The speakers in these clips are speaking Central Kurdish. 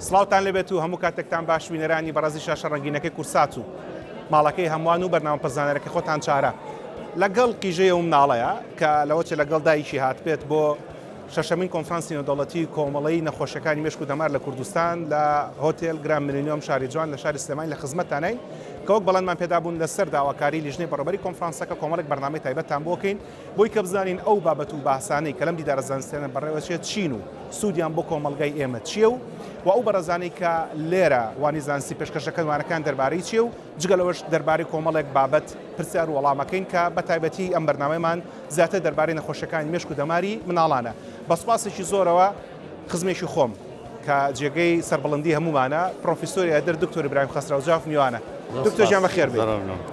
سڵاوتان لێبێت و هەموو کاتێکتان باش بینەرانی بەڕێزی شاشە ڕەنگینەکەی کورسات و ماڵەکەی هەمووان و بەرنامە پڕزانەرەکەی خۆتان چارە لەگەڵ قیژەی ئەو مناڵەیە کە لەوەچێ لەگەڵ دایکی هاتبێت بۆ شەشەمین کۆنفرانسی نێودەوڵەتی کۆمەڵەی نەخۆشیەکانی مێشک و دەمار لە کوردستان لە هۆتێل گراند میلینیۆم شاری جوان لە شاری سلێمانی لە خزمەتتانین کە وەک بەڵێنمان پێدابوون لەسەر داواکاری لیژنەی بەڕێوەبەری کۆنفرانسەکە کۆمەڵێک بەرنامەی تایبەتتان بۆ کەین بۆی کە بزانین ئەو بابەت و باسانەی کە لەم دیدارە زانستیانە بەڕێوەچێت چین و سوودیان بۆ کۆمەڵگای ئێمە چییە و و ئەو بەڕێزانەی کە لێرە وانەی زانستی پێشکەش دەکەن وانەکان دەربارەی چییە و جگە لەوەش دەربارەی کۆمەڵێک بابەت پرسیار و وەڵامەکەین کە بە تایبەتی ئەم بەرنامەیەمان زیاتر دەربارەی نەخۆشیەکانی مێشک و دەماری مناڵانە. بە سوپاسێکی زۆرەوە خزمێکی خۆم کە جێگەی سەربڵندی هەموومانە پرۆفیسۆری ئەدر دکتۆر ئیبراهیم خەسرەو جاف میوانە. دکتۆر گیان بەخێر بێیت.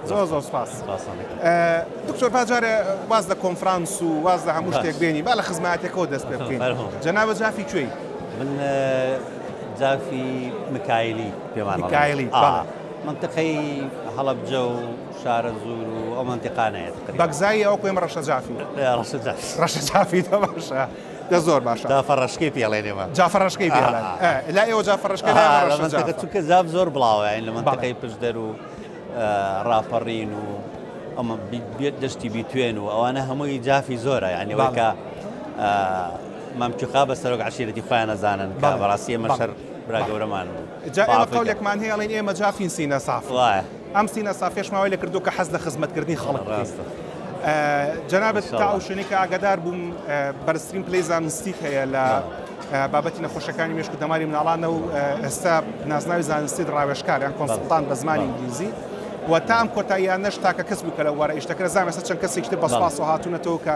زۆر زۆر سوپاس. دکتۆر با جارێ واز لە کۆنفرانس و واز لە هەموو شتێک بێنی با لە خزمایەتەکەوە دەست پێ بکەین. جەنابت جافی کوێی؟ من جافی مکایلی پێمان ئەڵێن. مکایلی بەڵێ. مەنتقەی هەڵەبجە و شارەزوور و ئەو مەنتیقانەیە تقریبا. بەگزایی ئەوە کوێم ڕەشە جافی. ڕەشە جافی. ڕەشە جافی دە باشە دە زۆر باشە. جافە ڕەشکەی پێ ئەڵێن ئێمە. جافە ڕەشکەی پێ ئەڵێن. لای ئێوە جافە ڕەشکە لای ئێمە ڕەشە جافە. چونکە جاف زۆر بڵاوە یانی لە مەنتیقەی پشدەر و ڕاپەڕین و ئەمە دەشتی بیتوێن و ئەوانە هەمووی جافی زۆرە یانی ئەوەی کە مام کوێخا بە سەرۆک عەشیرەتی خۆیان ئەزانن کە بەڕاستی ئێمە شەر برا گەورەمان بوو. جا ئێمە قەولێکمان هەیە ئەڵێین ئێمە جافین سینە ساف. وایە. ئەم سینە سافیەشمان وای لێ کردووە کە حەز لە خزمەتکردنی خەڵک بکەین. جەنابت تا ئەو شوێنەی کە ئاگادار بووم بەرزترین پلەی زانستیت هەیە لە بابەتی نەخۆشەکانی مێشک و دەماری مناڵانە و ئێستا نازناوی زانستیت ڕاوێژکار یان consultant بە زمانی ئینگلیزی و تا ئەم کۆتاییانەش تاکە کەس بوو کە لەو بوارە ئیش دەکرد زانم ئێستا چەند کەسێکی تر بە سوپاسەوە هاتوونەتەوە کە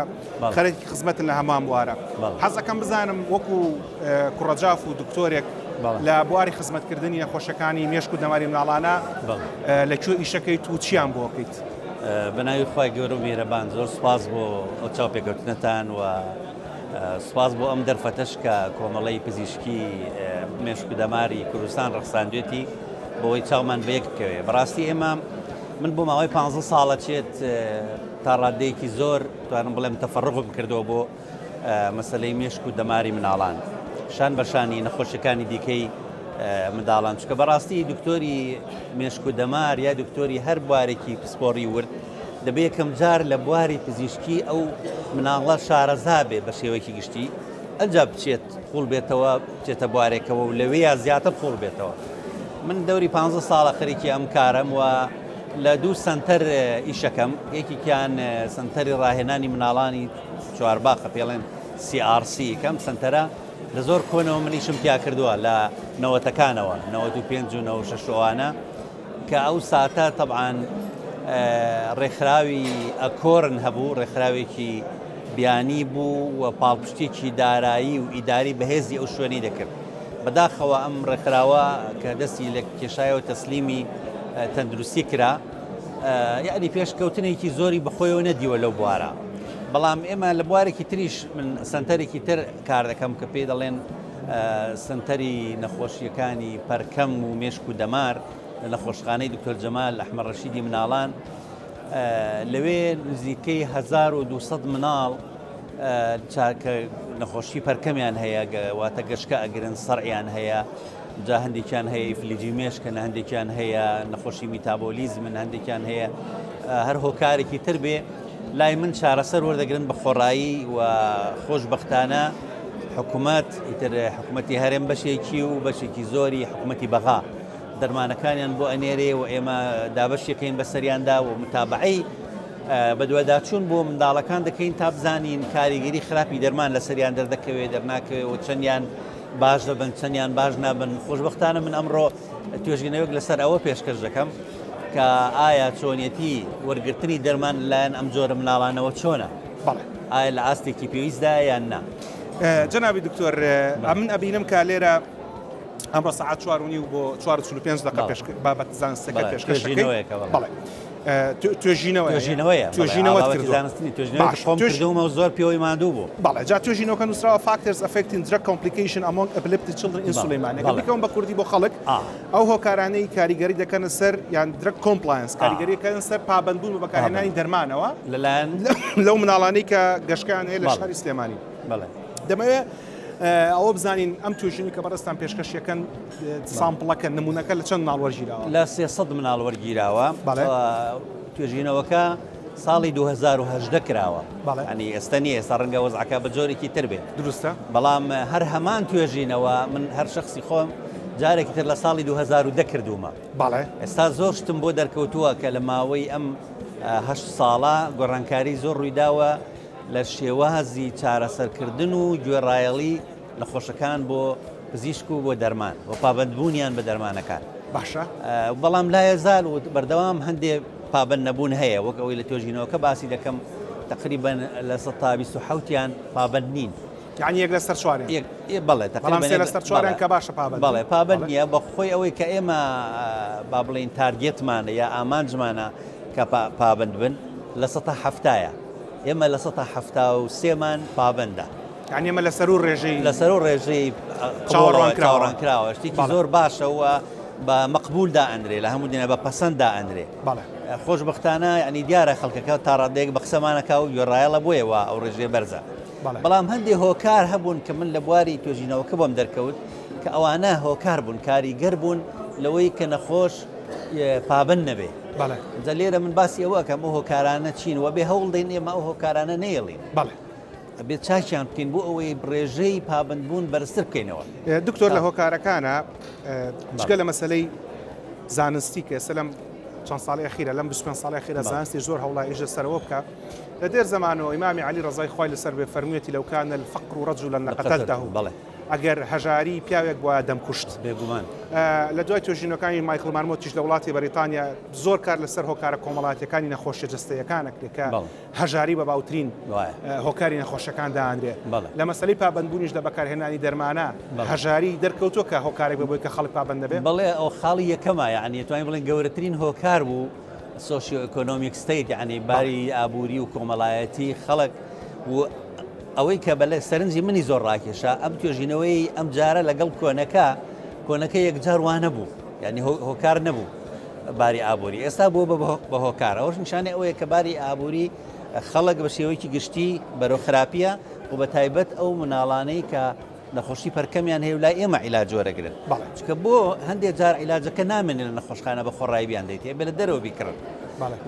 خەریکی خزمەتن لە هەمان بوارە. حەزەکەم بزانم وەکو کوڕەجاف و دکتۆرێک لە بواری خزمەتکردنی نەخۆشەکانی مێشک و دەماری مناڵانە لە کوێ ئیشەکەیت و چیان بۆ ئەکەیت؟ بە ناوی خوای گەورە و میهرەبان زۆر سوپاس بۆ ئەو چاوپێکەوتنەتان و سوپاس بۆ ئەم دەرفەتەش کە کۆمەڵەی پزیشکی مێشک و دەماری کوردستان ڕەخساندوێتی بۆی چاومان بە یەک بکەوێ. بەڕاستی ئێمە من بۆ ماوەی 15 ساڵە چێت تا ڕادەیەکی زۆر توانم بڵێم تەفەڕغم کردەوە بۆ مەسەلەی مێشک و دەماری مناڵان شان بە شانی نەخۆشیەکانی دیکەی منداڵان چکە بەڕاستی دکتۆری مێشک و دەمار یا دکتۆری هەر بوارێکی پسپۆڕی ورد دەبێ یەکەم جار لە بواری پزیشکی ئەو مناڵە شارەزا بێ بە شێوەیەکی گشتی ئەجا بچێت قوڵ بێتەوە بچێتە بوارێکەوە و لەوەیە زیاتر قوڵ بێتەوە من دەوری پ ساڵە خەریکی ئەم کارم و لە دوو سنتەر ئیشەکەم یەکێکیان سنتەری ڕاهێنانی مناڵانی چوارباخە پێڵێن CRC کەم سەنتەرە لە زۆر کۆنەوە من ئیشم تیا کردووە لە نەوەتەکانەوە 95 و 96 ئەوانە کە ئەو ساتە تەبعاان ڕێکخراوی ئەکۆرن هەبوو ڕێکخراوێکی بیانی بوو و پاڵپشتێکی دارایی و ئیداری بەهێزی ئەو شوێنەی دەکرد بەداخەوە ئەم ڕێکخراوە کە دەستی لە کێشایەوە تەسلیمی تەندروستی کرا یەعنی پێشکەوتنێکی زۆری بەخۆیەوە نەدیوە لەو بوارە بەڵام ئێمە لە بوارێکی تریش من سنتەرێکی تر کار دەکەم کە پێی دەڵێن سنتەری نەخۆشیەکانی پەرکەم و مێشک و دەمار لە نەخۆشخانەی دکتۆر جەمال ئەحمە ڕەشیدی مناڵان لەوێ نزیکەی 1200 مناڵ چاکە نەخۆشی پەرکەمیان هەیە واتە گەشکە ئەگرن سەرعیان هەیە جا هەندێکیان هەیە ئیفلیجی مێشکن، هەندێکیان هەیە نەخۆشی میتابۆلیزمن، هەندێکیان هەیە هەر هۆکارێکی تر بێ لای من چارەسەر وەردەگرن بە خۆڕایی و خۆشبەختانە حکوومەت ئیتر حکوومەتی هەرێم بەشێکی و بەشێکی زۆری حکوومەتی بەغا دەرمانەکانیان بۆ ئەنێرێ و ئێمە دابەشیەکەین بەسەریاندا و متابعەی بەدواداچوون بۆ منداڵەکان دەکەین تا بزانین کاریگەری خراپی دەرمان لەسەریان دەردەکەوێت دەرناکەوێت و چەندیان باش دەبن چەندیان باش نابن خۆشبەختانە من ئەمڕۆ توێژینەوەک لەسەر ئەوە پێشکەش دەکەم کە ئایا چۆنیەتی وەرگرتنی دەرمان لەلایەن ئەم جۆرە مناڵانەوە چۆنە بەڵێ ئایا لە ئاستێکی پێویستدا یان نا جەنابی دکتۆر ئەمن ئەبینم کە لێرە ئەمڕۆ سەعات چوار و نیو بۆ 4:45 دقە پێش بابەت زانستەکە پێشکەش بەڵێ توێژینەوە توێژینەوەیە توێژینەوە کردووە زانستنی توێژینەوە خۆم کردوومە و زۆر پێوەی ماندوو بوو بەڵێ جا توێژینەوەکە نووسراوە Factors Affecting Drug Complication Among Epileptic Children in Suleimani ئەگەر بیکەم بە کوردی بۆ خەڵک ئەو هۆکارانەی کاریگەری دەکەنە سەر یان Drug Compliance کاریگەری دەکەنە سەر پابەندبوون بە بەکارهێنانی دەرمانەوە لەلایەن لەو مناڵانەی کە گەشکەیان هەیە لە شاری سلێمانی بەڵێ دەمەوێت. ئەوە بزانین ئەم توێژینەوەی کە بەڕێزتان پێشکەشیەکەن sample ەکە نمونەکە لە چەند مناڵ وەرگیراوە؟ لە 300 مناڵ وەرگیراوە. بەڵێ. توێژینەوەکە ساڵی 2018 کراوە. بەڵێ. ینی ئێستا نییە ئێستا ڕەنگە وەزعەکە بە جۆرێکی تر بێت. دروستە. بەڵام هەر هەمان توێژینەوە من هەر شخصی خۆم جارێکی تر لە ساڵی 2010 کردوومە. بەڵێ. ئێستا زۆر شتم بۆ دەرکەوتووە کە لە ماوەی ئەم هەشت ساڵە گۆڕانکاری زۆر ڕوویداوە لە شێوازی چارەسەرکردن و گوێڕایەڵی نەخۆشەکان بۆ پزیشک و بۆ دەرمان و پابەندبوونیان بە دەرمانەکان. باشە. بەڵام لایەزال و بەردەوام هەندێ پابەند نەبوون هەیە وەک ئەوەی لە توێژینەوەکە باسی دەکەم تقریبا 27% یان پابەند نین. یعنی یەک لەسەر چواریان. یەک بەڵێ بەڵام سێ لەسەر چواریان کە باشە پابەند. بەڵێ پابەند نییە بە خۆی ئەوەی کە ئێمە با بڵێین target مانە یا ئامانجمانە کە پابەند بن لە سەتا حەفتایە ئێمە لە سەتا 73 مان پابەندە. یعنی ئێمە لە سەروو ڕێژەی لە سەروو ڕێژەی چاوەڕوان کراوە شتێکی زۆر باشە و بە مەقبول دائەنرێ لە هەموو دنیا بە پەسەند دائەنرێ. بەڵێ. خۆشبەختانە یعنی دیارە خەڵکەکە تا ڕادەیەک بە قسەمانەکا و گوێڕایەڵە بۆیە وا ئەو ڕێژەیە بەرزە. بەڵام هەندێ هۆکار هەبوون کە من لە بواری توێژینەوەکە بۆم دەرکەوت کە ئەوانە هۆکار بوون کاریگەر بوون لەوەی کە نەخۆش پابەند نەبێ. بەڵێ. جا لێرە من باسی ئەوە ئەکەم ئەو هۆکارانە چین و ئەبێ هەوڵ دەین ئێمە ئەو هۆکارانە نەیەڵین. بەڵێ. ئەبێ چاکیان بکەین بۆ ئەوەی ڕێژەی پابەندبوون بەرزتر بکەینەوە. دکتۆر لە هۆکارەکانە جگە لە مەسەلەی زانستی کە ئێستا لەم چەند ساڵی ئەخیرە لەم 25 ساڵی ئەخیرە زانستی زۆر هەوڵا ئیش لەسەرەوە بکە لە دێر زەمانەوە ئیمامی عەلی ڕەزای خوای لەسەر بێ فەرموویەتی لو كان الفقر رجلا لقتلته بەڵێ. ئەگەر هەژاری پیاوێک بوایە دەمکوشت. بێگومان. لە دوای توێژینەوەکانی مایکڵ مارمۆتیش لە وڵاتی بەریتانیا زۆر کار لەسەر هۆکارە کۆمەڵایەتیەکانی نەخۆشیە جەستەیەکان ئەکرێت کە هەژاری بە باوترین هۆکاری نەخۆشیەکان دائەنرێ. لە مەسەلەی پابەندبوونیش لە بەکارهێنانی دەرمانە هەژاری دەرکەوتووە کە هۆکارێک بێ بۆی کە خەڵک پابەند نەبێ؟ بەڵێ ئەو خاڵی یەکەمە یەعنی ئەتوانین بڵێین گەورەترین هۆکار بوو socioeconomic state یەعنی باری ئابووری و کۆمەڵایەتی خەڵک و ئەوەی کە بەلێ سەرنجی منی زۆر ڕاکێشا ئەم توێژینەوەی ئەم جارە لەگەڵ کۆنەکە کۆنەکە یەکجار وا نەبوو یعنی هۆکار نەبوو باری ئابووری ئێستا بووە بە هۆکار ئەوەش نیشانەی ئەوەیە کە باری ئابووری خەڵک بە شێوەیەکی گشتی بەرەو خراپیە و بە تایبەت ئەو مناڵانەی کە نەخۆشی پەرکەمیان هەیە و لای ئێمە عیلاج وەرەگرن چونکە بۆ هەندێک جار عیلاجەکە نامێنێ لە نەخۆشخانە بە خۆڕایی بیان دەیتێ بێ لە دەرەوە بیکڕن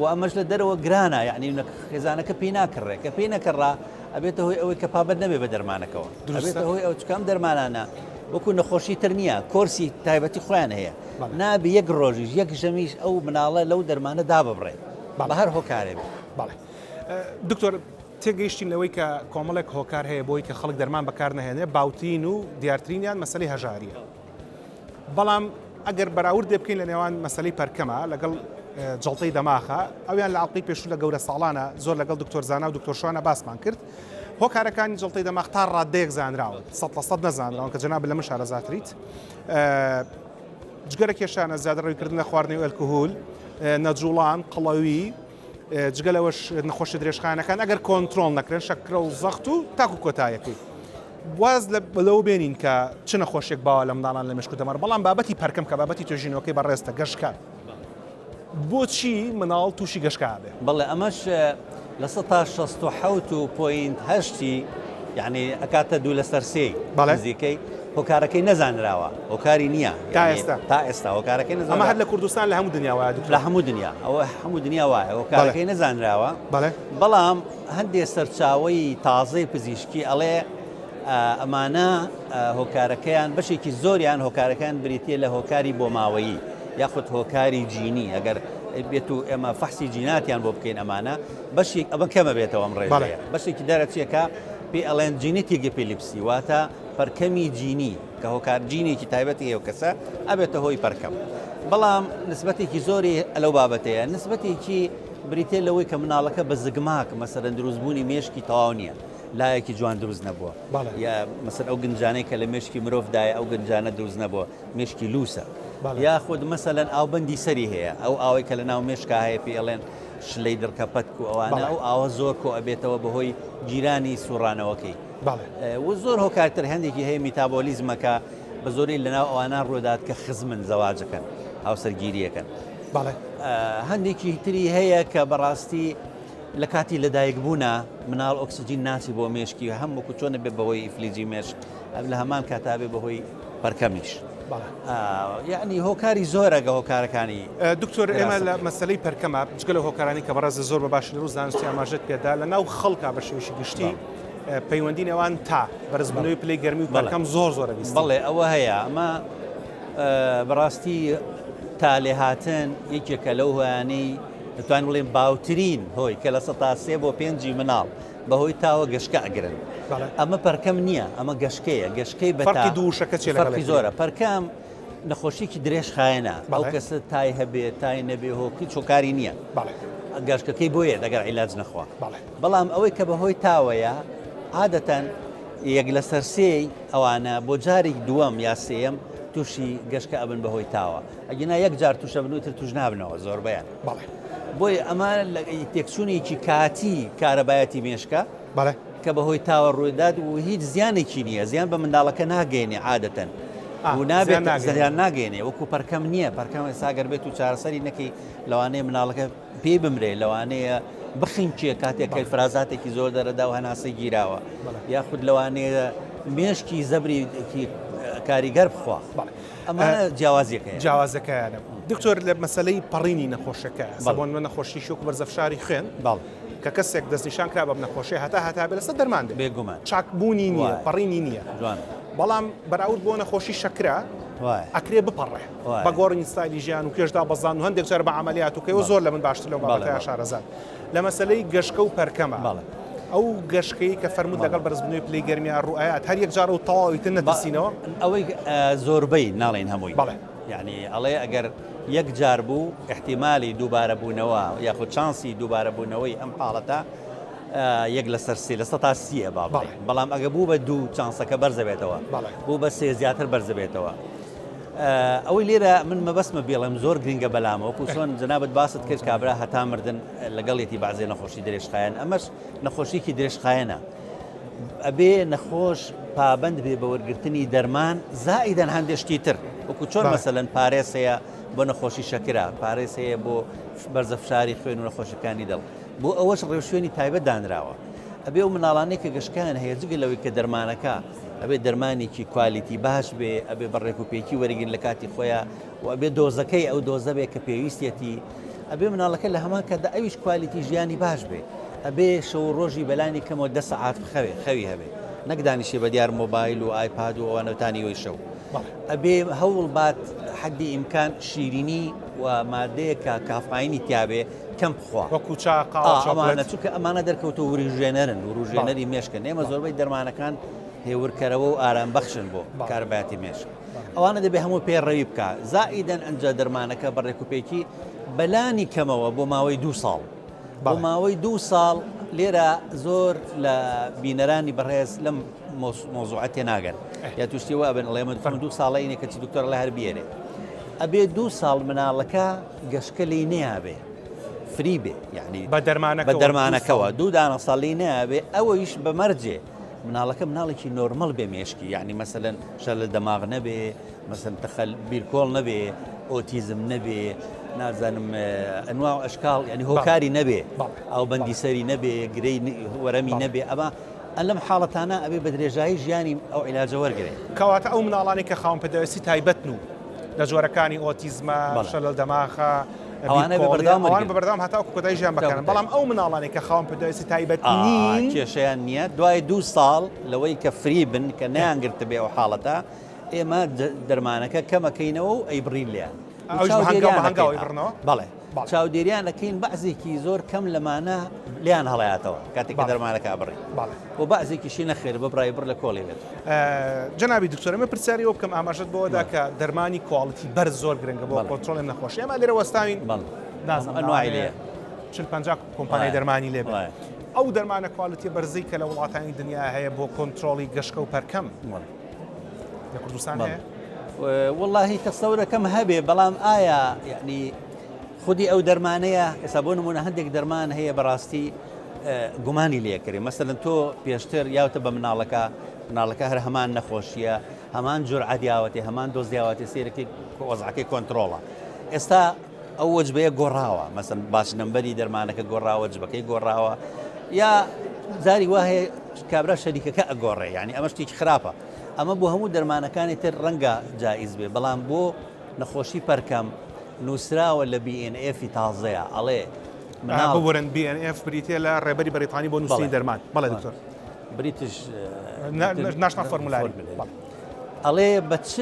و ئەمەش لە دەرەوە گرانە یعنی خێزانەکە پێی ناکڕێ کە پێی نەکڕا ئەبێتە هۆی ئەوەی کە پابەند نەبێ بە دەرمانەکەوە ئەبێتە هۆی ئەو چکام دەرمانانە وەکو نەخۆشی تر نییە کۆرسی تایبەتی خۆیان هەیە نابێ یەک ڕۆژیش یەک ژەمیش ئەو مناڵە لەو دەرمانە داببڕێت بە هەر هۆکارێ بێت. بەڵێ دکتۆر تێگەیشتین لەوەی کە کۆمەڵێک هۆکار هەیە بۆی کە خەڵک دەرمان بەکار نەهێنێ باوترین و دیارترینیان مەسەلەی هەژاریە بەڵام ئەگەر بەراوردێ بکەین لە نێوان مەسەلەی پەرکەمە لەگەڵ جەڵتەی دەماخە ئەویان لە ئەڵقەی پێشوو لە گەورە ساڵانە زۆر لەگەڵ دکتۆر زانا و دکتۆر شوانە باسمان کرد هۆکارەکانی جەڵتەی دەماخ تا ڕادەیەک زانراون 100% نەزانراون کە جەناب لە من شارەزاتریت جگەرە کێشانە زیادەڕەویکردن لە خواردنی ئەلکهول نەجوڵان قەڵەوی جگە لەوەش نەخۆشی درێژخایەنەکان ئەگەر کۆنترۆڵ نەکرێن شەکرە و زەخت و تاکو کۆتایەکەی واز لەوە بێنین کە چ نەخۆشیێک باوە لە منداڵان لە مێشک و دەمار بەڵام بابەتی پەرکەم کە بابەتی توێژینەوەکەی بەڕێزتە گەشکە بۆچی مناڵ تووشی گەشکە ئەبێ؟ بەڵێ ئەمەش 67% و point هەشتی یعنی ئەکاتە دوو لەسەر سێی نزیکەی هۆکارەکەی نەزانراوە هۆکاری نییە تا ئێستا تا ئێستا هۆکارەکەی نەزانراوە ئەمە هەر لە کوردستان لە هەموو دنیا وایە دکتۆر لە هەموو دنیا ئەوە هەموو دنیا وایە هۆکارەکەی نەزانراوە بەڵێ بەڵام هەندێ سەرچاوەی تازەی پزیشکی ئەڵێ ئەمانە هۆکارەکەیان بەشێکی زۆریان هۆکارەکان بریتە لە هۆکاری بۆماوەیی یاخود هۆکاری جینی ئەگەر بێت و ئێمە فەحسی جیناتیان بۆ بکەین ئەمانە بەشێک ئەمە کەمە بێتەوە ئەم ڕێژەیە بەشێکی دەرەچێکە پێی ئەڵێن genetic epilepsy واتە پەرکەمی جینی کە هۆکار جینێکی تایبەتی هەیە و کەسە ئەبێتە هۆی پەرکەم بەڵام نسبەتێکی زۆری لەو بابەتەیە نسبەتێکی بریتە لەوەی کە مناڵەکە بە زگماک مەسەرەن دروستبوونی مێشکی تەواو نییە لایەکی جوان دروست نەبووە یا مەسەر ئەو گنجانەی کە لە مێشکی مرۆڤدایە ئەو گنجانە دروست نەبووە مێشکی لووسە یاخود مەسەلەن ئاوبەندی سەری هەیە ئەو ئاوەی کە لە ناو مێشکا هەیە پێی ئەڵێن شلەی دڕکە پەتک و ئەوانە ئەو ئاوە زۆر کۆ ئەبێتەوە بەهۆی گیرانی سوڕانەوەکەی و زۆر هۆکارتر هەندێکی هەیە میتابۆلیزمەکە بە زۆری لەناو ئەوانە ڕوودات کە خزمن زەواجەکەن هاوسەرگیریەکەن هەندێکی تری هەیە کە بەڕاستی. لە کاتی لەدایک بوونا مناڵ ئۆکسجین ناچی بۆ مێشکی هەم وەکو چۆنە بێ بەهۆی ئیفلیجی مێشک لە هەمان کاتا بێ بەهۆی پەرکەمیش یعنی هۆکاری زۆرە گە هۆکارەکانی دکتۆر ئێمە لە مەسلەی پەرکەمە جگە لە هۆکارانی کە بەڕێز زۆر بە باشی لە ڕوو زانستی ئاماژەت پێدا لە ناو خەڵکا بە شێوەیەکی گشتی پەیوەندی نێوان تا بەرزبوونەوەی پلەی گەرمی و پەرکەم زۆر زۆرە بیست بەڵێ ئەوە هەیە ئەمە بەڕاستی تا لێهاتن یەکێکە لەو هۆیانەی دەتوانین بڵێین باوترین هۆی کە 3% بۆ پێنجی مناڵ بەهۆی تاوە گەشکە ئەگرن. ئەمە پەرکەم نییە، ئەمە گەشکەیە، گەشکەی بە تا فەرقی دوو وشەکە چییە لەگەڵ فەرقی زۆرە. پەرکەم نەخۆشییەکی درێژخایەنە، ئەو کەسە تای هەبێ تای نەبێ هۆ هیچ هۆکاری نییە. گەشکەکەی بۆ یەت ئەگەر عیلاج نەخوا. بەڵام ئەوەی کە بەهۆی تاوەیە عادەتەن یەک لەسەر سێی ئەوانە بۆ جارێک دووەم یا سێیەم تووشی گەشکە ئەبن بەهۆی تاوە. ئەگینا یەک جار تووشە بن و تر تووش نابنەوە زۆربەیان. بەڵێ. بۆیە ئەمە تێکچوونێکی کاتی کارەبایەتی مێشکە بەڵێ. کە بەهۆی تاوە ڕوویدات و هیچ زیانێکی نییە، زیان بە منداڵەکە ناگەیەنێ عادەتەن و نابێت زیان ناگەیەنێ وەکو پەرکەم نییە، پەرکەم ئێستا گەر بێت و چارەسەری نەکەی لەوانەیە مناڵەکە پێی بمرێ، لەوانەیە بخنکێ کاتێک کە ئیفرازاتێکی زۆر دەرەدا و هەناسەی گیراوە، یاخود لەوانەیە مێشکی زەبری کاریگەر بخوا. ئەمانە جیاوازیەکەیە. جیاوازەکەیانە. دکتۆر لە مەسەلەی پەڕینی نەخۆشەکە، ئێستا بۆ نمونە نەخۆشی شۆک و بەرزەفشاری خوێن، کە کەسێک دەستنیشان کرا بەم نەخۆشیە هەتا هەتا بێ لەسەر دەرمان دێ. بێگومان. چاکبوونی نییە، پەڕینی نییە. جوانە. بەڵام بەراورد بۆ نەخۆشی شەکرە ئەکرێ بپەڕێ. بە گۆڕینی ستایلی ژیان و کێش دابەزاندن و هەندێک جار بە عەمەلیات و کە ئێوە زۆر لە من باشتر لەو بابەتەیا شارەزان. لە مەسەلەی گەشکە و پەرکەمە. ئەو گەشکەی کە فەرمووت لەگەڵ بەرزبوونەوەی پلەی گەرمیا ڕووئەیات هەر یەک جار و تەواو ئیتر نەترسینەوە؟ ئەوەی زۆربەی ناڵێین هەمووی. بەڵێ. یەعنی ئەڵێ ئەگەر یەک جار بوو ئیحتیمالی دووبارە بوونەوە یاخود چانسی دووبارە بوونەوەی ئەم حاڵەتە یەک لەسەر سێ لە سەتا سییە با بڵێین. بەڵام ئەگە بوو بە دوو چانسەکە بەرزەبێتەوە. بوو بە سێ زیاتر بەرزەبێتەوە. ئەوەی لێرە من مەبەستمە بیڵێم زۆر گرنگە بەلامەوە وەکو چۆن جەنابت باست کرد کابرا هەتا مردن لەگەڵیەتی بەعزێ نەخۆشی درێژخایەن ئەمەش نەخۆشیکی درێژخایەنە ئەبێ نەخۆش پابند بێ بە وەرگرتنی دەرمان زائیدەن هەندێک شتی تر وەکو چۆن مەسەلەن پارێز هەیە بۆ نەخۆشی شەکرە پارێز هەیە بۆ بەرزە فشاری خوێن و نەخۆشیەکانی دڵ بۆ ئەوەش ڕێوشوێنی تایبەت دانراوە ئەبێ ئەو مناڵانەی کە گەشکیان هەیە جگە لەوەی کە دەرمانەکە ئەبێ دەرمانێکی quality باش بێ، ئەبێ بە ڕێک و پێکی وەرگرین لە کاتی خۆیا و ئەبێ dose ەکەی ئەو dose ە بێ کە پێویستیەتی. ئەبێ مناڵەکە لە هەمان کاتدا ئەویش quality ژیانی باش بێ. ئەبێ شەو و ڕۆژی بەلانی کەمەوە دە سەعات بخەوێ، خەوی هەبێ. نەک دانیشێ بە دیار مۆبایل و ئایپاد و ئەوانەوە تا نیوەی شەو. ئەبێ هەوڵ بات حەدی ئیمکان شیرینی و مادەیەک کە کافاینی تیا بێ کەم بخوا. وەکو چا، قاوە، چۆکلێت. ئەمانە چونکە ئەمانە دەرکەوتووە وروژێنەرن، وروژێنەری مێشکن. ئێمە زۆربەی دەرمانەکان هێورکەرەوە و ئارامبەخشن بۆ کارەبایەتی مێشک. ئەوانە دەبێ هەموو پەیڕەوی بکا. زائیدەن ئەنجا دەرمانەکە بە ڕێکوپێکی بەلانی کەمەوە بۆ ماوەی دوو ساڵ. بۆ ماوەی دوو ساڵ لێرە زۆر لە بینەرانی بەڕێز لەم مۆزوعە تێناگەن یا تووشتی وا بن ئەڵێ من خۆم دوو ساڵە ئینێ کەچی دکتۆر ئەڵێ هەر بیێنێ. ئەبێ دوو ساڵ مناڵەکە گەشکە لێی نەیابێ فری بێ یعنی بە دەرمانەکەوە بە دەرمانەکەوە دوو دانە ساڵ لێی نەیابێ ئەوەیش بە مەرجێ مناڵەکە مناڵێکی نۆرمەڵ بێ مێشکی یعنی مەسەلەن شەر لە دەماغ نەبێ مەسەن تەخەل بیرکۆڵ نەبێ ئۆتیزم نەبێ نازانم ئەنوا و ئەشکاڵ یعنی هۆکاری نەبێ ئەو بەندی سەری نەبێ گرەی وەرەمی نەبێ ئەمە ئەلم حاڵەتانە ئەبێ بە درێژایی ژیانی ئەو عیلاجە وەرگێ. کەواتە ئەو مناڵانەی کە خاوەن پێداویستی تایبەتن و لە جۆرەکانی ئۆتیزمە، شەلەل دەماخە، ئەوانە بە بەردەوام ئەوان بە بەردەوام هەتاوەکو کۆتایی ژیان بەکارن، بەڵام ئەو مناڵانەی کە خاوەن پێداویستی تایبەت نین کێشەیان نییە، دوای دوو ساڵ لەوەی کە free بن کە نەیانگرتبێ ئەو حاڵەتە، ئێمە دەرمانەکە کەمەکەینەوە و ئەیبڕین لێیان. ئەویش بە هەنگاو بە هەنگاو ئەیبڕنەوە؟ بەڵێ. چاودێریان ئەکەین بەعزێکی زۆر کەم لەمانە لێیان هەڵەیاتەوە کاتێک کە دەرمانەکە ئەبڕین و بەعزێکیشی نەخێر ببڕای بڕ لە کۆڵی بێت. جەنابی دکتۆر ئەمە پرسیاری ئەوە بکەم ئاماژەت بەوەدا کە دەرمانی quality بەرز زۆر گرنگە بۆ کۆنترۆڵی ئەم نەخۆشیە ئێمە لێرە وەستاوین نازانم ئەنواعی لێیە 40 50 کۆمپانیای دەرمانی لێ بێت ئەو دەرمانە quality بەرزەی کە لە وڵاتانی دنیا هەیە بۆ کۆنترۆڵی گەشکە و پەرکەم لە کوردستان هەیە؟ وەڵاهی تەسەورەکەم هەبێ بەڵام ئایا یعنی خودی ئەو دەرمانەیە ئێستا بۆ نمونە هەندێک دەرمان هەیە بەڕاستی گومانی لێکرێ مەسەلەن تۆ پێشتر یاوتە بە مناڵەکە مناڵەکە هەر هەمان نەخۆشیە هەمان جورعەت یاوەتێ هەمان dose یاوەتێ سیرەکەی وەزعەکەی کۆنتترۆڵە ئێستا. ئەو وەجبەیە گۆڕاوە مەسەن batch number ی دەرمانەکە گۆڕاوە وەجبەکەی گۆڕاوە یا جاری وا هەیە کابرا شەریکەکە ئەگۆڕێ یعنی ئەمە شتێکی خراپە ئەمە بۆ هەموو دەرمانەکانی تر ڕەنگە جائیز بێ بەڵام بۆ نەخۆشی پەرکەم نووسراوە لە BNF تازەیە ئەڵێ مناڵ ببورن BNF بریتە لە ڕێبەری بەریتانی بۆ نووسینی دەرمان بەڵێ دکتۆر British National Formulary ئەڵێ بە چ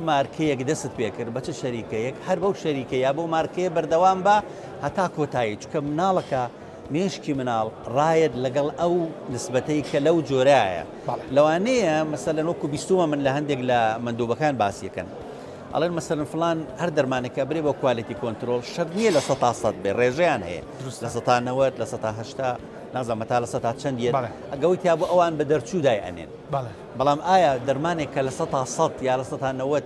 مارکەیەک دەست پێکرد بە چ شەریکەیەک هەر بەو شەریکە یا بەو مارکەیە بەردەوام بە هەتا کۆتایی چکە مناڵەکە مێشکی مناڵ ڕایەت لەگەڵ ئەو نسبەتەی کە لەو جۆرایە لەوانەیە مەسەلەن وەکو بیستومە من لە هەندێک لە مەندوبەکان باسیەکەن ئەڵێن مەسەلەن فلان هەر دەرمانێکە برێ بۆ quality control شەرت نییە 100% بێ ڕێژەیان هەیە 90% 80% نازانم تا لە سەتا چەند یەت ئەگەوەی تیا بۆ ئەوان بە دەرچوو دای ئەنێن بەڵام ئایا دەرمانێک کە 100% یا 90%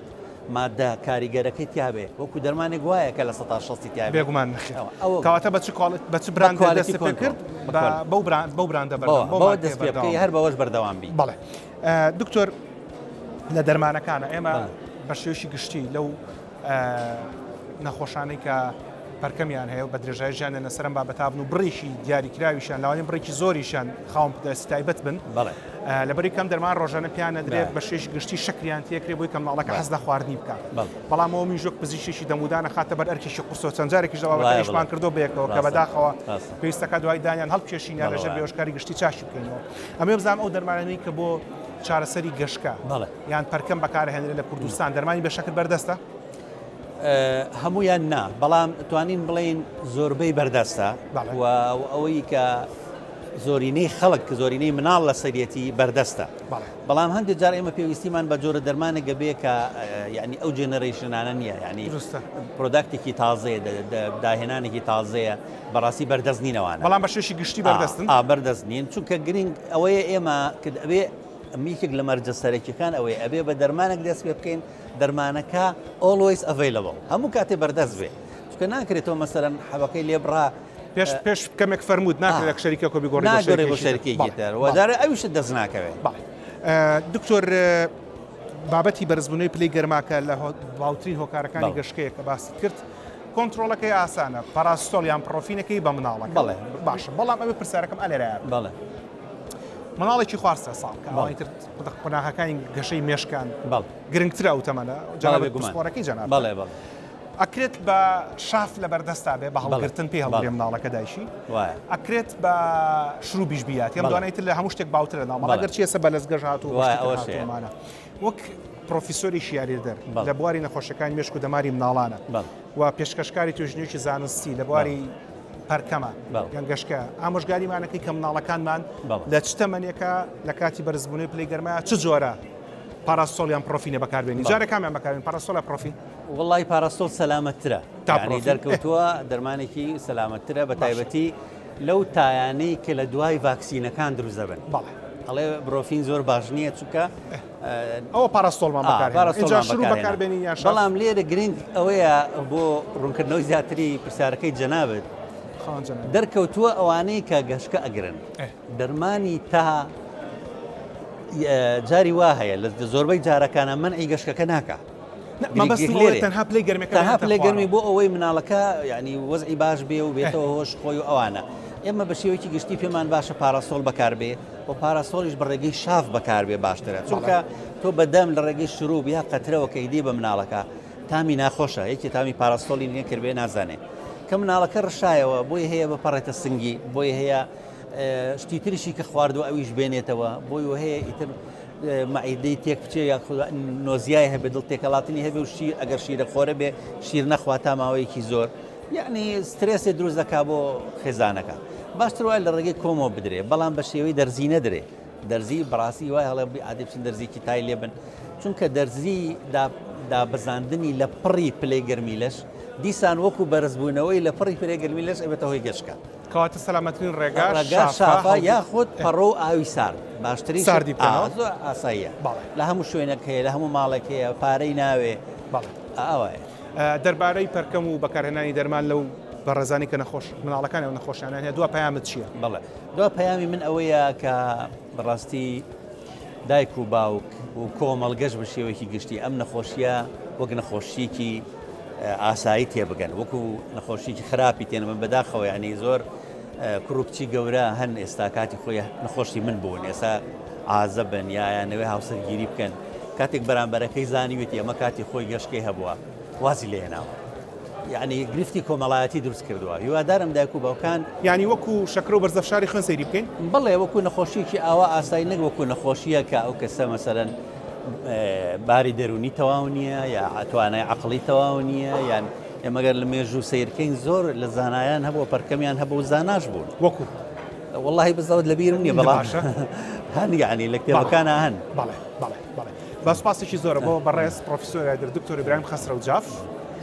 مادە کاریگەرەکەی تیاابێ وەکو دەرمانێک وایە کە 60% تیا بێگومان کەواتە بە چ بە چ brand دەست پێ کرد بەو brand بەو brand ە بەوە دەست پێ بکەی هەر بەوەش بەردەوام بی بەڵێ دکتۆر لە دەرمانەکانە ئێمە بە شێوشی گشتی لەو نەخۆشانەی کە پەرکەمیان هەیە و بە درێژای ژیانیان لەسەر ئەم بابەتە بن و بڕێکی دیاریکراویشیان لەوانەیە بڕێکی زۆریشیان خاوەن پێداویستی تایبەت بن لەبەری کەم دەرمان ڕۆژانە پیان نەدرێت بە شێش گشتی شەکریان تێکرێ بۆی کە مناڵەکە حەز لە خواردنی بکات بەڵام ئەوە میژۆک پزیشکێکی دەمودانە خاتە بەر ئەرکێکی قورسەوە چەند جارێکیش لە بابەتە ئیشمان کردو بەیەکەوە کە بەداخەوە پێویستەکە دوای دانیان هەڵبکێشین یان لەژێر بێهۆشکاری گشتی چاشی بکەینەوە ئەمێ بزانم ئەو دەرمانانەی کە بۆ چارەسەری گەشکە یان پەرکەم بەکارهێنرێت لە کوردستان دەرمانی بێ شەکر بەردەستە؟ هەمویان نا بەڵام توانین بڵین زۆربەی بەردەستە و ئەوەی کە زۆرینەی خەڵک کە زۆرینەی مناڵ لە سەریەتی بەردەستە بەڵام هەندێک جار ئێمە پێویستیمان بە جۆرە دەرمانێک گەبێ کە یعنی ئەو generation انە نییە ینی product ێکی تازەیە داهێنانێکی تازەیە بەڕاستی بەردەست نینەوانە بەڵام بە شێشی گشتی بەردەستن بەردەست نین چونکە گرنگ ئەوەیە ئێمە کە ئەبێ یەکێک لە مەرجە سەرەکیەکان ئەوەیە ئەبێ بە دەرمانێک دەست پێ بکەین دەرمانەکە always available هەموو کاتێ بەردەست بێ چونکە ناکرێت تۆ مەسەرەن حەبەکەی لێ بڕا پێش پێش کەمێک فەرمووت ناکرێت شەریکە کۆبی گۆڕی ناگۆڕێ بۆ شەریکێکی تر وەدارە ئەویشت دەست ناکەوێت دکتۆر بابەتی بەرزبوونەوەی پلەی گەرماکە لە باوترین هۆکارەکانی گەشکەیە کە باست کرد کۆنترۆڵەکەی ئاسانە پاراستۆڵ یان پرۆفینەکەی بە مناڵەکە بەڵێ باشە بەڵام ئەوێ پرسیارەکەم ئەلێرایە بەڵێ مناڵێکی خوار سێ ساڵ کە ئەوانی تر قۆناغەکانی گەشەی مێشکان گرنگترە ئەو تەمەنە جەنابت پسپۆڕەکەی جەنابت بەڵێ بەڵێ. ئەکرێت بە شاف لە بەردەستا بێ بە هەڵگرتن پێی هەڵگرێ مناڵەکە دایشی ئەکرێت بە شروبیش بیات ئەم دوانەی تر لە هەموو شتێک باوترە ناو ماڵ ئەگەر چیە سە بە لەزگەش هاتوو هاتوومانە وەک پرۆفیسۆرێکی یاریدەر لە بواری نەخۆشیەکانی مێشک و دەماری مناڵانە و پێشکەشکاری توێژینەوەیەکی زانستی لە بواری پەرکەمە یان گەشکە ئامۆژگاریمانەکەی کە مناڵەکانمان لە چ تەمەنێکە لە کاتی بەرزبوونەوەی پلەی گەرما چ جۆرە پاراستۆڵ یان پرۆفینە بەکاربێنی جارێ کامیان بەکاربێن پاراستۆڵ یا پرۆفین؟ وەڵی پاراستۆڵ سەلامەتترە یعنی دەرکەوتووە دەرمانێکی سەلامەتترە بە تایبەتی لەو تایانەی کە لە دوای ڤاکسینەکان دروست دەبن ئەڵێ بڕۆفین زۆر باش نییە چونکە ئەوە پاراستۆڵمان بەکاربێنین یان بەڵام لێرە گرنگ ئەوەیە بۆ ڕوونکردنەوەی زیاتری پرسیارەکەی جەنابت دەرکەوتووە ئەوانەی کە گەشکە ئەگرن دەرمانی تا جاری وا هەیە لە زۆربەی جارەکانە منعی گەشکەکە ناکە تەنها پلەی گەرمەکە تەنها پلەی گەرمی بۆ ئەوەی مناڵەکە ینی وەزعی باش بێ و بێتەوە هۆش خۆی و ئەوانە ئێمە بە شێوەیەکی گشتی پێمان باشە پاراسۆڵ بەکاربێ و پاراسۆڵیش بە ڕێگەی شاف بەکاربێ باشترە چونکە تۆ بەدەم لە ڕێگەی شروب یا قەترەوە کە ئیدی بە مناڵەکە تامی ناخۆشە یەکێ تامی پاراسۆڵی نییە کردبێ نازانێ کە مناڵەکە ڕشایەوە بۆی هەیە بپەڕێتە سنگی بۆی هەیە شتی تریشی کە خواردووە ئەویش بێنێتەوە بۆی هەیە ئیتر مەعیدەی تێک بچێ یا نۆزیای هەبێ دڵ تێکەڵاتنی هەبێ و شیر ئەگەر شیرە خۆرە بێ شیر نەخوا تا ماوەیەکی زۆر یعنی سترێسێ دروست دەکا بۆ خێزانەکە باشتر وایە لە ڕێگەی کۆمەوە بدرێ بەڵام بە شێوەی دەرزی نەدرێ دەرزی بەڕاستی وای هەڵێ عادی بچن دەرزیکی تای لێبن چونکە دەرزی دابەزاندنی لە پڕی پلەی گەرمی لەش دیسان وەکو بەرزبوونەوەی لە پڕی پلەی گەرمی لەش ئەبێتە هۆی گەشکە کەواتە سەلامەترین ڕێگا شافە یاخود پەڕۆ و ئاوی سارد باشترین ساردی بکەنەوە زۆر ئاساییە لە هەموو شوێنێک هەیە لە هەموو ماڵێک هەیە پارەی ناوێ ئاوایە. دەربارەی پەرکەم و بەکارهێنانی دەرمان لەو بەڕێزانی کە نەخۆش مناڵەکانی ئەو نەخۆشیانە هەیە دوا پەیامت چییە؟ بەڵێ دوا پەیامی من ئەوەیە کە بەڕاستی دایک و باوک و کۆمەڵگەش بە شێوەیەکی گشتی ئەم نەخۆشیە وەک نەخۆشیەکی. ئاسایی تێبگەن وەکو نەخۆشیی خراپی تێنەبن بەداخەوە یعنی زۆر کوڕ و کچی گەورە هەن ئێستا کاتی خۆی نەخۆشی من بوون ئێستا عازەبن یا یانەوێ هاوسەرگیری بکەن کاتێک بەرامبەرەکەی زانیوێتی ئەمە کاتی خۆی گەشکەی هەبووە وازی لێهێناوە یعنی گرفتی کۆمەڵایەتی دروست کردووە هیوادارم دایک و باوکان یعنی وەکو شەکرە و بەرزەفشاری خوێن سەیری بکەین بەڵێ وەکو نەخۆشیەکی ئاوا ئاسایی نەک وەکو نەخۆشیە کە ئەو کەسە مەسەرەن باری دەرونی تەواو نییە یا توانای عقلی تەواو نییە یان ئێمە گەر لە مێژوو سەیرکەین زۆر لە زانایان هەبووە پەرکەمیان هەبوو زاناش بوون وەکو وەڵاهی بزەوت لە بیرم نییە بەڵام باشە. هەن یعنی لە کتێبەکانە هەن بەڵێ بەڵێ بەڵێ بە سوپاسێکی زۆرە بۆ بەڕێز پرۆفیسۆر یادر دکتۆر ئیبراهیم خەسرەو جاف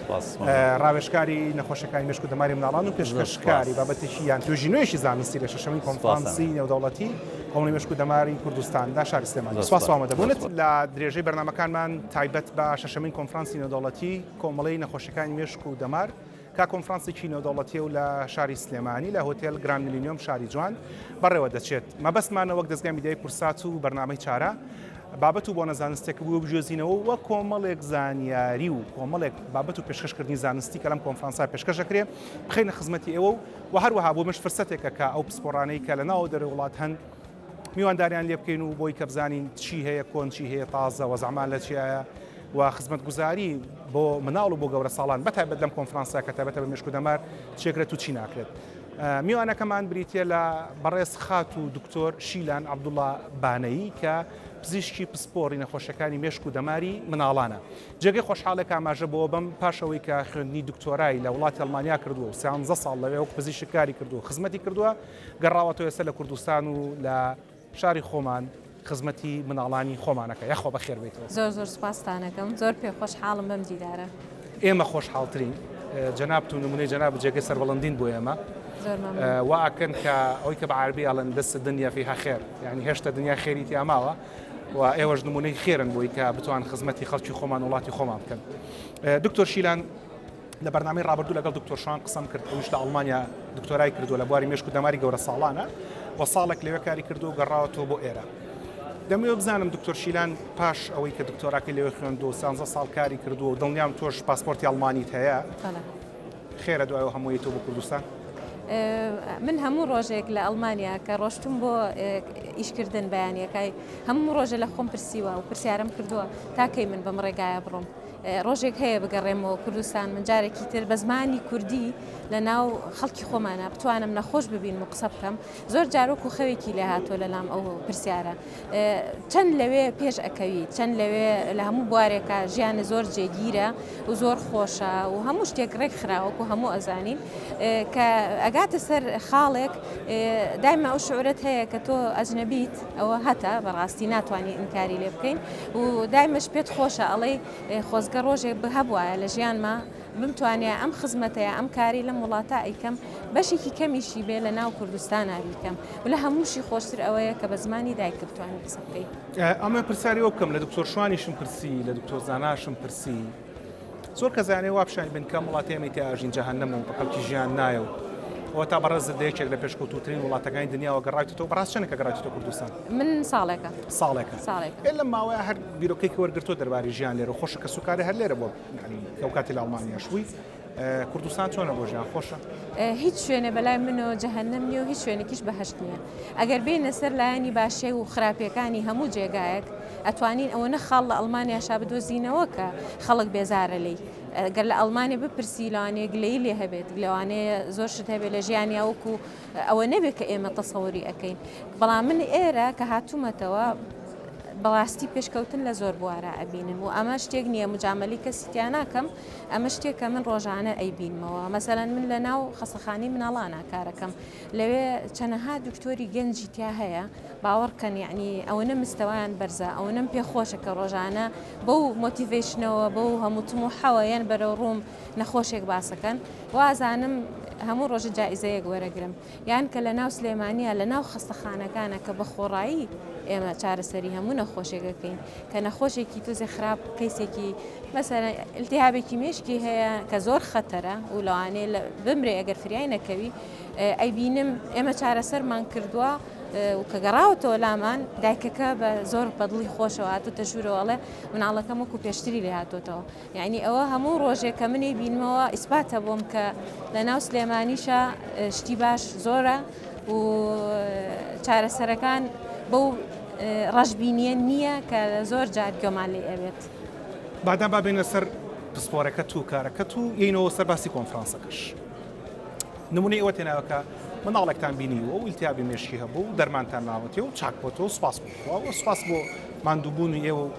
سپاس. ڕاوێژکاری نەخۆشەکانی مێشک و دەماری مناڵان و پێشکەشکاری سپاس. بابەتێکی یان توێژینەوەیەکی زانستی لە شەشەمین کۆنفرانسی نێودەوڵەتی کۆمەڵی مێشک و دەماری کوردستاندا شاری سلێمانی زۆر سپاس سپاس. بۆ ئامادەبوونت زۆر سپاس. لە درێژەی بەرنامەکانمان تایبەت بە شەشەمین کۆنفرانسی نێودەوڵەتی کۆمەڵەی نەخۆشیەکانی مێشک و دەمار کە کۆنفرانسێکی نێودەوڵەتیە و لە شاری سلێمانی لە هۆتێل گراند میلینیۆم شاری جوان بەڕێوە دەچێت. مەبەستمانە وەک دەزگای میدیایی کورسات و بەرنامەی چارە بابەت و بۆنە زانستیەکە بۆ بگوێزینەوە و کۆمەڵێک زانیاری و کۆمەڵێک بابەت و پێشکەشکردنی زانستی کە لەم کۆنفرانسە پێشکەش دەکرێت بخەینە خزمەتی ئێوە و هەروەها بۆ منش فرسەتێکە کە ئەو پسپۆڕانەی کە لە ناوەوە دەرەوەی وڵات هەن میوانداریان لێ بکەین و بۆی کە بزانین چی هەیە کۆن چی هەیە تازە وەزعمان لە چیایە و خزمەتگوزاری بۆ مناڵ و بۆ گەورە ساڵان بەتایبەت لەم کۆنفرانسە کە تایبەتە بە مێشک و دەمار چێکرێت و چی ناکرێت. میوانەکەمان بریتە لە بەڕێز خاتوو دکتۆر شیلان عەبدوڵا بانەیی کە پزیشکی پسپۆڕی نەخۆشیەکانی مێشک و دەماری مناڵانە. جێگەی خۆشحاڵێکە ئاماژە بەوە بەم پاش ئەوەی کە خوێندنی دکتۆرای لە وڵاتی ئەڵمانیا کردووە و سیانزە ساڵ لەوێ وەک پزیشک کاری کردووە و خزمەتی کردووە گەڕاوەتەوە ئێستا لە کوردستان و لە شاری خۆمان خزمەتی مناڵانی خۆمانەکە یاخوا بەخێر بێیتەوە. زۆر زۆر سوپاستانەکەم زۆر پێ خۆشحاڵم بەم دیدارە. ئێمە خۆشحاڵترین جەنابت و نمونەی جەنابت جێگەی سەربڵندین بۆ ئێمە زۆر مەمنون. وا ئەکەن کە ئەوەی کە بە عەرەبی ئەڵێن لسە دنیا فیها خێر یعنی هێشتا دنیا خێری تیا ماوە و ئێوەش نمونەی خێرن بۆی کە بتوان خزمەتی خەڵکی خۆمان وڵاتی خۆمان بکەن. دکتۆر شیلان لە بەرنامەی ڕابردوو لەگەڵ دکتۆر شوان قسەم کرد، ئەویش لە ئەڵمانیا دکتۆرای کردووە لە بواری مێشک و دەماری گەورە ساڵانە و ساڵێک لەوێ کاری کردووە و گەڕاوەتەوە بۆ ئێرە. دەمەوێت بزانم دکتۆر شیلان پاش ئەوەی کە دکتۆراکەی لەوێ خوێندووە و سیانزە ساڵ کاری کردووە و دڵنیام تۆش پاسپۆرتی ئەڵمانیت هەیە، خێرە دوای ئەو هەموویەی تۆ بۆ کوردستان؟ من هەموو ڕۆژێک لە ئەڵمانیا کە ڕۆشتم بۆ ئیشکردن بەیانیەکای هەموو ڕۆژە لە خۆم پرسیوە و پرسیارم کردووە تا کەی من بەم ڕێگایە بڕۆم. ڕۆژێک هەیە بگەڕێمەوە کوردستان من جارێکی تر بە زمانی کوردی لە ناو خەڵکی خۆمانە بتوانم نەخۆش ببینم و قسە بکەم زۆر جارۆک و خەوێکی لێ هاتووە لە لام ئەو پرسیارە چەند لەوێ پێش ئەکەوی چەند لەوێ لە هەموو بوارێکە ژیانە زۆر جێگیرە و زۆر خۆشە و هەموو شتێک ڕێک خراوەکو هەموو ئەزانین کە ئەگاتە سەر خاڵێک دایمە ئەو شعورەت هەیە کە تۆ ئەجنەبیت ئەوە هەتە بەڕاستی ناتوانین ئینکاری لێ بکەین و دایمەش پێت خۆشە ئەڵێی خۆزگە ڕۆژێک هەبوایە لە ژیانما بمتوانیایە ئەم خزمەتەیە ئەم کاری لەم وڵاتە ئەیکەم بەشێکی کەمیشی بێ لە ناو کوردستانا بیکەم و لە هەمووشی خۆشتر ئەوەیە کە بە زمانی دایکت بتوانی قسە بکەی. ئەمە پرسیاری ئەوە بکەم لە دکتۆر شوانیشم پرسی لە دکتۆر زاناشم پرسی زۆر کەس ئەیانەوێ وا پیشانی بن کە ئەم وڵاتەی ئێمەی تیا ئەژین جەهەنەمە و بە کەڵکی ژیان نایە و ئەوە تا بەڕێزت لە یەکێک لە پێشکەوتووترین وڵاتەکانی دنیاوە گەڕاویتەوە بەڕاست چەندێکە گەڕاویتەوە کوردستان؟ من ساڵێکە. ساڵێکە. ساڵێکە. ئێ لەم ماوەیە هەر بیرۆکەیەکی وەرگرتووە دەربارەی ژیان لێرە و خۆشە کەسوکارت هەر لێرە بووە یانی ئەو کاتی لە ئەڵمانیاش بووی کوردستان چۆنە بۆ ژیان خۆشە؟ هیچ شوێنێ بەلای منەوە جەهەنەم نییە و هیچ شوێنێکیش بەهەشت نییە. ئەگەر بێینە سەر لایەنی باشی و خراپیەکانی هەموو جێگایەک ئەتوانین ئەوەنە خاڵ لە ئەڵمانیاشا بدۆزینەوە کە خەڵک بێزارە لێی. گەر لە ئەڵمانیا بپرسی لەوانەیە گلەیی لێ هەبێت، لەوانەیە زۆر شت هەبێت لە ژیانیا وەکو ئەوە نەبێت کە ئێمە تەسەوری ئەکەین. بەڵام من ئێرە کە هاتوومەتەوە بەڕاستی پێشکەوتن لە زۆر بوارا ئەبینم و ئەمە شتێک نییە مجامەلی کەسی تیا ناکەم ئەمە شتێکە من ڕۆژانە ئەیبینمەوە مەسەلەن من لە ناو خەسەخانەی مناڵانا کارەکەم لەوێ چەنەها دکتۆری گەنجی تیا هەیە باوەڕکەن یعنی ئەوەنە مستەوایان بەرزە ئەوەنەم پێ خۆشە کە ڕۆژانە بەو motivation ەوە بەو هەموو تموحەوە یەن بەرەو ڕووم نەخۆشێک باسەکەن وازانم هەموو ڕۆژە جائیزەیەک وەرەگرم یان کە لە ناو سلێمانیە لە ناو خەستەخانەکانە کە بە خۆڕایی ئێمە چارەسەری هەموو نەخۆشێک ئەکەین کە نەخۆشێکی تۆزێ خراپ کەیسێکی مەسەلەن التهابێکی مێشکی هەیە کە زۆر خەتەرە و لەوانەیە بمرێ ئەگەر فریای نەکەوی ئەیبینم ئێمە چارەسەرمان کردووە. و کە گەڕاوەتەوە لامان دایکەکە بە زۆر بەدڵی خۆشەوە هاتوتە ژوورەوە ئەڵێ مناڵەکەم وەکو پێشتری لێ هاتۆتەوە یعنی ئەوە هەموو ڕۆژێک کە منی بینمەوە ئیسپاتە بۆم کە لە ناو سلێمانیشە شتی باش زۆرە و چارەسەرەکان بەو ڕەشبینیە نییە کە زۆر جار گوێمان لێ ئەبێت. بادام با بێینە سەر پسپۆرەکەت و کارەکەت و یەینەوە سەر باسی کۆنفرانسەکەش. نمونەی ئەوە تێناوە کە مناڵێکتان بینیوە و ئیلتیابی مێشکی هەبوو و دەرمانتان ناوەتێ و چاک بۆتەوە سوپاس بۆ خوا و سوپاس بۆ ماندووبوونی ئێوە و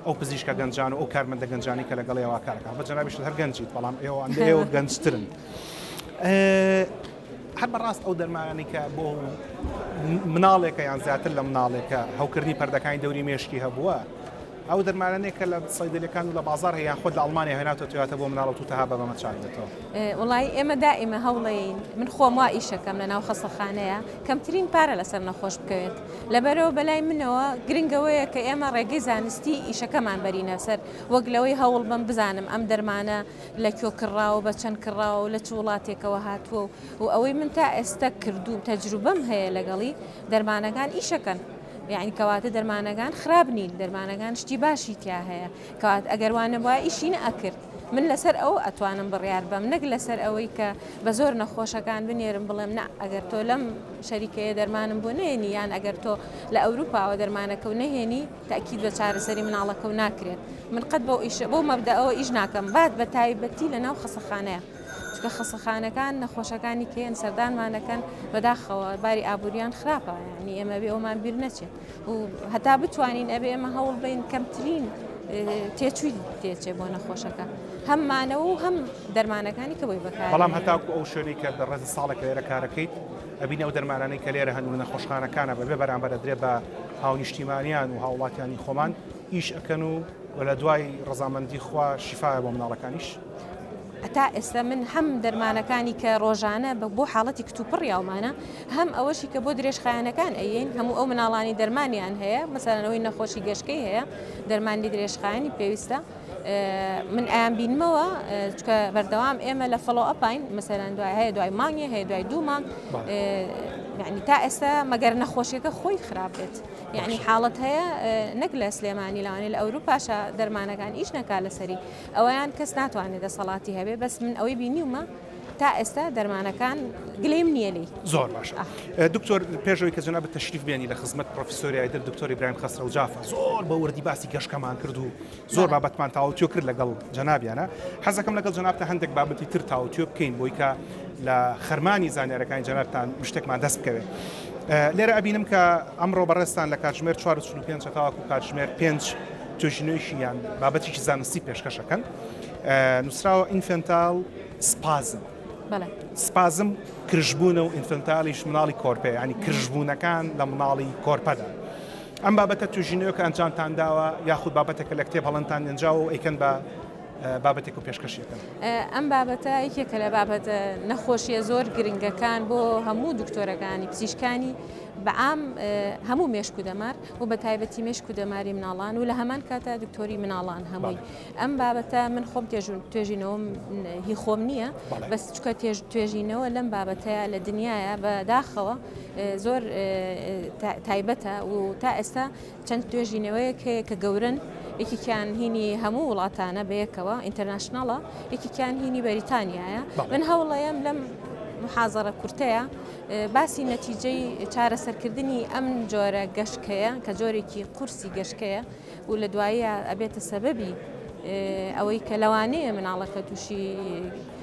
ئەو پزیشکە گەنجان و ئەو کارمەندە گەنجانی کە لەگەڵ ئێوە کارەکان بە جەنابیشت هەر گەنجیت بەڵام ئێوە ئەندە ئێوە گەنجترن. هەر بەڕاست ئەو دەرمانانەی کە بۆ مناڵێکە یان زیاتر لە مناڵێکە هەوکردنی پەردەکانی دەوری مێشکی هەبووە ئەو دەرمانانەیە کە لە سەیدەلیەکان و لە بازاڕ هەیە یان خۆت لە ئەڵمانیا هێناوتە تویاتە بۆ مناڵ و توتەها بە بەمە چاک بێتەوە؟ وەڵایی ئێمە دائیمە هەوڵەین من خۆم وا ئیشەکەم لە ناو خەسەخانەیە کەمترین پارە لەسەر نەخۆش بکەوێت لەبەرەوە بەلای منەوە گرنگەوەیە کە ئێمە ڕێگەی زانستی ئیشەکەمان بەرینە سەر وەک لەوەی هەوڵ بەم بزانم ئەم دەرمانە لە کوێ کڕاوە بە چەند کڕاوە و لە چ وڵاتێکەوە هاتووە و ئەوەی من تا ئێستا کردووم تەجروبەم هەیە لەگەڵی دەرمانەکان ئیشەکەن یەعنی کەواتە دەرمانەکان خراپ نین دەرمانەکان شتی باشی تیا هەیە کەوات ئەگەر وا نەبوایە ئیشی نەئەکرد من لەسەر ئەو ئەتوانم بڕیار بەم نەک لەسەر ئەوەی کە بە زۆر نەخۆشەکان بنێرم بڵێم نا ئەگەر تۆ لەم شەریکەیە دەرمانم بۆ نێنی یان ئەگەر تۆ لە ئەوروپاوە دەرمانەکە و نەهێنی تاکید بە چارەسەری مناڵەکە و ناکرێت من قەت بەو ئیش بەو مەبدەئەوە ئیش ناکەم بات بە تایبەتی لە ناو خەسەخانەیە چونکە خەسەخانەکان نەخۆشەکانی کێن سەردانمان ئەکەن بەداخەوە باری ئابووریان خراپە یعنی ئێمە بێ ئەومان بیر نەچێت و هەتا بتوانین ئەبێ ئێمە هەوڵ بین کەمترین تێچووی تێچێ بۆ نەخۆشەکە هەم مانەوە و هەم دەرمانەکانی کە بۆی بەکار بەڵام هەتاکو ئەو شوێنەی کە بە ڕێز ساڵێک لێرە کارەکەیت ئەبینی ئەو دەرمانانەی کە لێرە هەن و لە نەخۆشخانەکانە بەبێ بەرامبەر ئەدرێ بە هاونیشتیمانیان و هاوڵاتیانی خۆمان ئیش ئەکەن و و لە دوای ڕەزامەندی خوا شیفایە بۆ مناڵەکانیش. تا ئێستا من هەم دەرمانەکانی کە ڕۆژانە بە بۆ حاڵەتی کتوپڕ یاومانە هەم ئەوەشی کە بۆ درێژخایەنەکان ئەیەین هەموو ئەو مناڵانی دەرمانیان هەیە مەسەلەن ئەوەی نەخۆشی گەشکەی هەیە دەرمانی درێژخایەنی پێویستە من ئەیان بینمەوە چکە بەردەوام ئێمە لە follow up ین مەسەلەن دوای هەیە دوای مانگێ هەیە دوای دوو مانگ یعنی تا ئێستا مەگەر نەخۆشیەکە خۆی خراپ بێت یعنی حاڵەت هەیە نەک لە سلێمانی لەوانەیە لە ئەوروپاشە دەرمانەکان ئیش نەکا لەسەری ئەوەیان کەس ناتوانێت دەسەڵاتی هەبێ بەس من ئەوەی بینیومە تا ئێستا دەرمانەکان گلەیم نییە لێی. زۆر باشە دکتۆر پێشەوەی کە جەنابت تەشریف بێنی لە خزمەت پرۆفیسۆری ئایدر دکتۆر ئیبراهیم خەسرەو جافە زۆر بە وردی باسی گەشکەمان کرد و زۆر بابەتمان تاوتوێ کرد لەگەڵ جەنابیانە حەزەکەم لەگەڵ جەنابتە هەندێک بابەتی تر تاوتوێ بکەین بۆی کە لە خەرمانی زانیارەکانی جەنابتان شتێکمان دەست بکەوێت لێرە ئەبینم کە ئەمڕۆ بەڕێزتان لە کاتژمێر 4:45 تاوەکو کاتژمێر 5 توێژینەوەیەکی یان بابەتێکی زانستی پێشکەش ئەکەن نووسراوە infantile spasm spasm کرژبوونە و infantile یش مناڵی کۆرپێ ینی کرژبوونەکان لە مناڵی کۆرپەدا ئەم بابەتە توژینەوە کە ئەنجامتان داوە یاخود بابەتەکە لە کتێب هەڵنتان نێنجاوە و ئەیکەن بە بابەتێک و پێشکەشیەکەن. ئەم بابەتە یەکێکە لە بابەتە نەخۆشیە زۆر گرنگەکان بۆ هەموو دکتۆرەکانی پزیشکانی بەعام هەموو مێشک و دەمار و بە تایبەتی مێشک و دەماری مناڵان و لە هەمان کاتە دکتۆری مناڵان هەمووی ئەم بابەتە من خۆم توێژینەوەم هی خۆم نییە بەس چکە توێژینەوە لەم بابەتەیە لە دنیاە بە داخەوە زۆر تایبەتە و تا ئێستا چەند توێژینەوەیەک هەیە کە گەورن، یەکێکیان هینی هەموو وڵاتانە بەیەکەوە، international ە، یەکێکیان هینی بەریتانیایە. من هەوڵەیەم لەم محازەرە کورتەیە باسی نەتیجەی چارەسەرکردنی ئەم جۆرە گەشکەیە کە جۆرێکی قورسی گەشکەیە و لە دواییە ئەبێتە سەبەبی ئەوەی کە لەوانەیە مناڵەکە تووشی